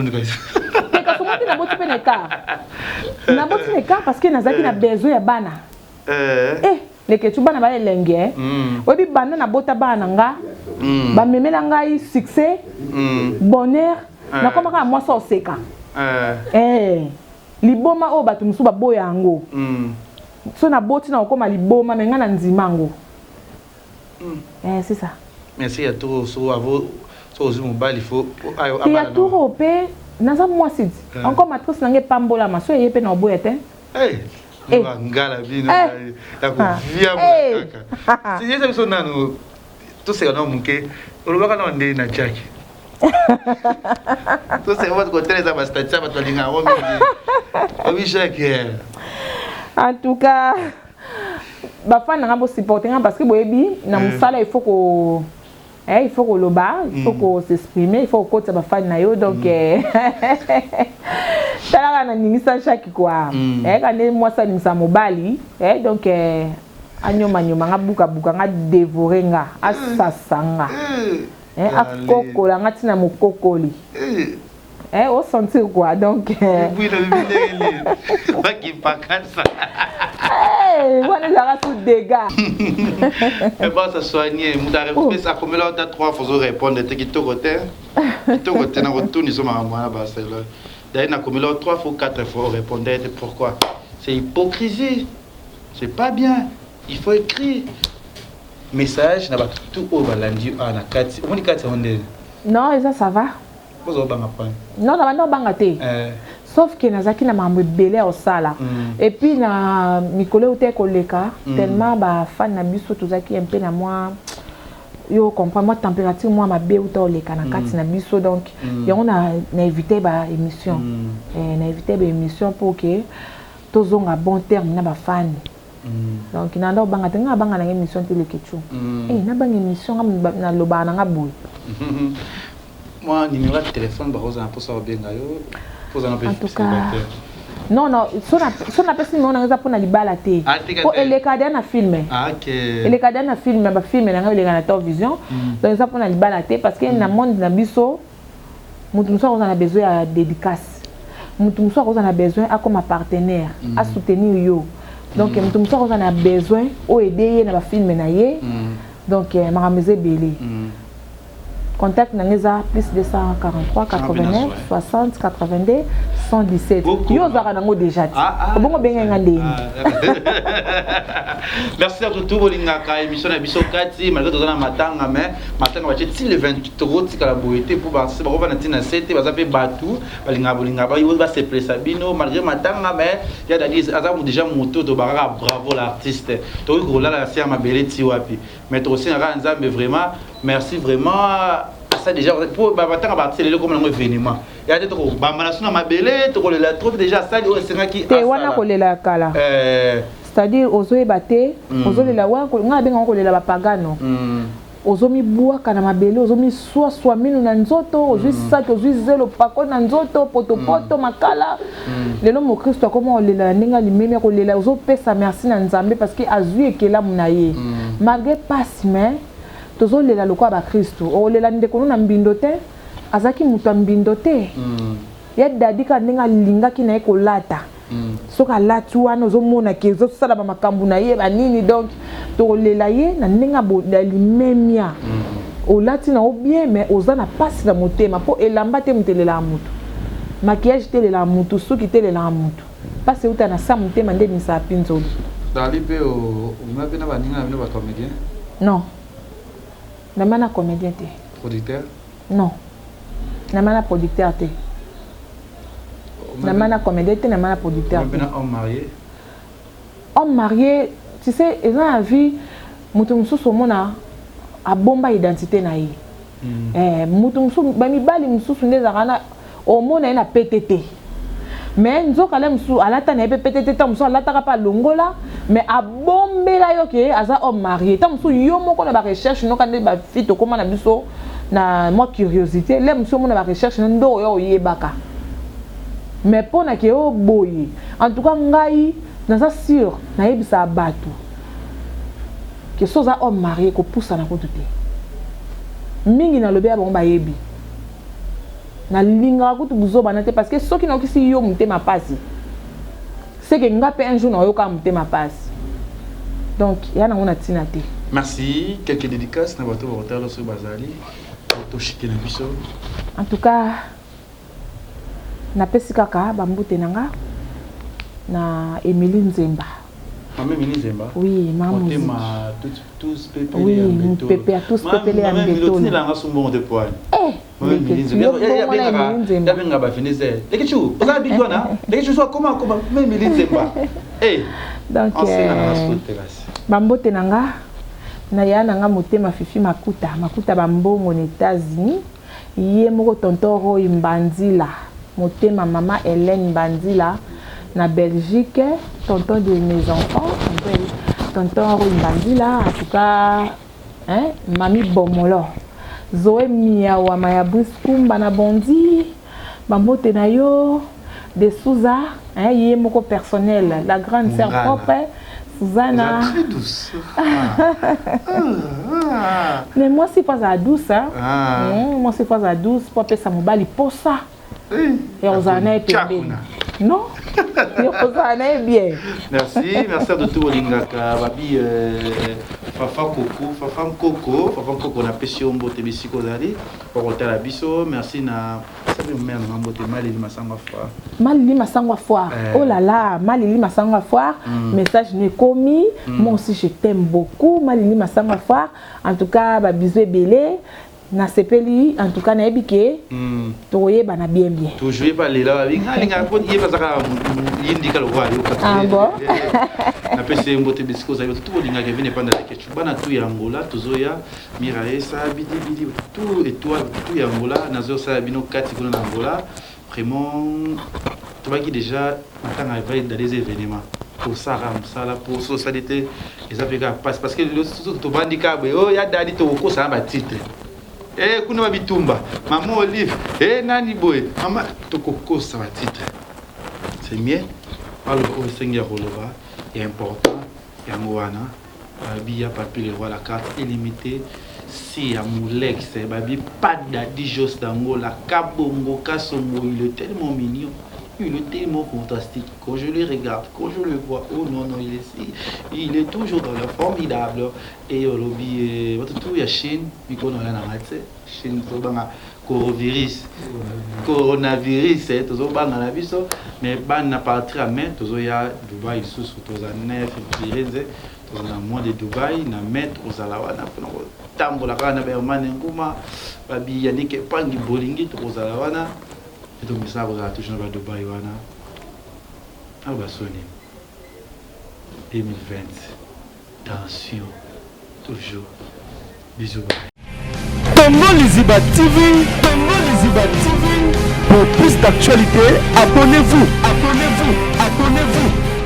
naboti mpe na écart, naboti na écart parce que nazalaki na besoin ya bana. Eh, leketu, bana ba elenge. Oyebi, banda nabota bana na nga, bamemela ngai succès, bonheur. Nakoma kaka mwasi oseka. Liboma oyo bato mosusu baboya yango, so naboti na kokóma liboma, mais ngai na ndima yango. C'est ça. Merci ya tour so avo so ozwi mobali, faut Te, ya tour oyo mpe naza mwasi ti encore matrice na ngai epambolama, so eye mpe na oboya te. Ngala bino ya koviambola kaka. Yesa biso nanu, toseka na moke. Olobaka na nde na Jack, toseka bato koteleza bastati ya bato balingaka yango mingi. Obi Jack. En tout cas, bafani na nga, bosupporte nga, parce que boyebi na mosala il faut ko il faut koloba, il faut ko s'exprimer, il faut kokotisa bafani na yo. Donc talaka, naningisa Jacques quoi, eyaka nde mwasi aningisa mobali. Donc anyomanyoma nga, bukabuka nga, dévore nga, asasa nga, akokola nga ntina mokokoli, osentir quoi. Donc bakipakasa. Wana ezalaka sous dégâts. Basa soigne moto arepesa, akomela ata trois fois, ozorépondre te. Kitoko te, kitoko te. Na kotuni so makambo wana, Barcelone d'ailleurs, nakomela trois fois, quatre fois, orépondre te. Pourquoi? C'est hypocrisie, c'est pas bien. Il faut écrire message na bato tu oyo balandi awa na kati. Omoni kati yango ndeni? Non, eza ça va. Oza obanga point. Non, na banda obanga te. Eh. Sauf que nazalaki na makambo ebele ya kosala. Et puis na mikolo euti koleka, tellement ba fan na biso tozalaki un peu na mwa yo comprendre mwa température mwa mabe euta oleka na kati na biso, donc yango na éviter ba émission. Eh, na éviter ba émission pour que tozonga bon terme na bafani. Donc nanda obanga te, nga abanga nanga émission te, Lekechu. Eh, nabanga émission, nga nalobaka nanga boye. Mwa numéro ya téléphone, bakozala mposa kobenga yo, kozala mpe En tout cas, non, non, so napesi numéro nanga, eza mpona libala te. Ah, tika Po te. eleka deya na film. Ah, ok. Eleka deya na film, bafilm nanga eleka na Top Vision. Donc eza mpona libala te, parce que na monde na biso, moto mosusu akozala na besoin ya dédicace, moto mosusu akozala na besoin akoma partenaire, asoutenir yo. Donc moto mosusu akozala na besoin oyo aide ye na bafilm na ye. Donc makambo eza ebele. Contact nanga eza plus 243 89 60 82 117. Yo ozalaka nango déjà te, obongo obengai nga ndeni. Merci à tout bolingaka émission na biso kati malgré toza na matanga, mais matanga batie ti le 23, tikala boye te mpo bakovanda ntina se te. Baza mpe bato balingaka bolingaka basepelisa bino malgré matanga, mais ya Dadi aza déjà moto tobakaka bravo l'artiste. Tokoki kolala na se ya mabele ti wapi, mais tokosenga kaka Nzambe vraiment merci, vraiment asa déjà po batanga baartiste lelo koma nango événement ya te, tokobambana so na mabele, tokolela trop déjà asali oyo esengaki. Te, wana kolela ya kala, c'est-à-dire ozoyeba te, ozolela ngai abengaka kolela bapagano. Ozomibwaka na mabele, ozomiswaswa minu na nzoto, ozwi saki, ozwi zelo, pako na nzoto, potopoto, makala. Lelo mokristo akoma kolela na ndenge alimemi akolela, ozopesa merci na Nzambe parce que azwi ekelamu na ye malgré pasi, mais tozolela lokola bakristo. Okolela ndeko no na mbindo te, azalaki moto ya mbindo te. Ya Dadi kaka ndenge alingaki na ye kolata, soki alati wana, ozomona ke ezosala bamakambo na ye banini. Donc tokolela ye na ndenge ya limemia. Olati na yo bien, mais oza na mpasi na motema, mpo elamba te moto elelaka motu, maquillage te elelaka motu, suki te elelaka motu. Mpasi euta na sa motema nde emisaka mpinzoli. Dali mpe obima mpe na baninga na bino bacomédien? Non, nama na comédien te. Producteur? Non, nama na producteur te, nama na comédien te, nama na producteur te. Na homme marié? Homme marié, tu sais, eza na vie, moto mosusu omona abomba identité na ye. Moto mosusu, bamibali mosusu nde ezalaka na omona ye na pete te, mais nzoka le mosusu alata na ye mpe pete te. Ntango mosusu alataka mpe alongola, mais abombela yo ke aza homme marié. Ntango mosusu yo moko na barecherche noka nde bafi tokóma na biso na mwa curiosité, le mosusu omona barecherche no nde oyo oyebaka, mais mpo na ke oyo boye. En tout cas ngai naza sûr, nayebisaka bato ke so oza homme marié, kopusana kutu te mingi. Nalobi ya bango bayebi, nalingaka kutu buzobana te, parce que soki naokisi yo motema pasi, seke nga mpe un jour naoyoka motema pasi. Donc ya nango na ntina te. Merci. Quelques dédicaces na bato bakotala soki bazali toshike na biso. En tout cas napesi kaka bambute na nga na Émilie Nzemba. Mama Émilie Nzemba. Oui, mama. Motema tous pepele. Oui, mopepe ya tous pepele ya mbetolo. Otinelanga so mbongo te poani. Eh, yabenga bafinise Lekechu, oza biki wana Lekechu so akoma akoma ma Émilie Nzemba. Donc bambote na nga na ya na nga motema Fifi Makuta Makuta, bambongo na États-Unis, ye moko tonton Roy Mbanzila, motema mama Hélène Mbanzila na Belgique, tonton de mes enfants, tonton Roy Mbanzila. En tout cas, hein, mami Bomolo Zoé Miawama ya Brice Kumba na Bondi, bambote na yo de Souza, hein, ye moko personnel, la grande sœur propre Susanna. Très douce. Ah. Mais moi c'est pas à douce, hein. Ah. Moi c'est pas à douce po apesa mobali posa ya kozala na ye pembeni. Non, ya kozala na ye bien. Merci, merci à tout bolingaka babi Fafa Koko, Fafa Nkoko, Fafa Nkoko, napesi yo mbote bisika ozali bakotala biso. Merci na sabi mare na mbote Malili Masango Foire. Malili Masango Foire. Oh là là, Malili Masango Foire, message no ekomi. Moi aussi je t'aime beaucoup, Malili Masango Foire. En tout cas babisous ebele. Nasepeli en tout cas nayebi ke mm. tokoyebana bien bien. Toujours ba lela ba binga linga po ye bazaka yindika lokola yoka. Ah bon. Napesi ye mbote bisika ozali bato tu bolingaka Kevin Epanda Leketchou bana tu ya Angola tozoya Miraesa bidi bidi tout étoile tout ya Angola nazosala bino kati kuna na Angola vraiment tobaki déjà matanga evai dans des événements kosala mosala mpo so osali te eza mpe kaka mpasi parce que tobandi kaka boye oyo oh, ya dadi tokokosa na batitre e eh, kuna babitumba mama olive e eh, nani boye mama tokokosa batitre c'est mieux baloba oyo esengi ya koloba ya important yango wana babi ya papi le roi la carte illimitée si ya mulex babi pas d'adijos d'angola kabongo kasongo il est tellement mignon il est tellement fantastique quand je le regarde quand je le vois oh non non il est si il est toujours dans le formidable et olobi eh, bato tout ya chine mikono ya nanga te chine tozobanga corovirus coronavirus eh, tozobanga na biso mais bana partir ya mai tozoya dubai lisusu toza 9 firenze toza na mois de dubai na mai tokozala wana mpona kotambola kaka na bahermane nguma babi yanike epangi bolingi tokozala wana etomesana kozala toujours na badubai wana awa basoni 2020 tension toujours bisous bye. Congo Liziba TV, Congo Liziba TV. Pour plus d'actualités, abonnez-vous, abonnez-vous, abonnez-vous.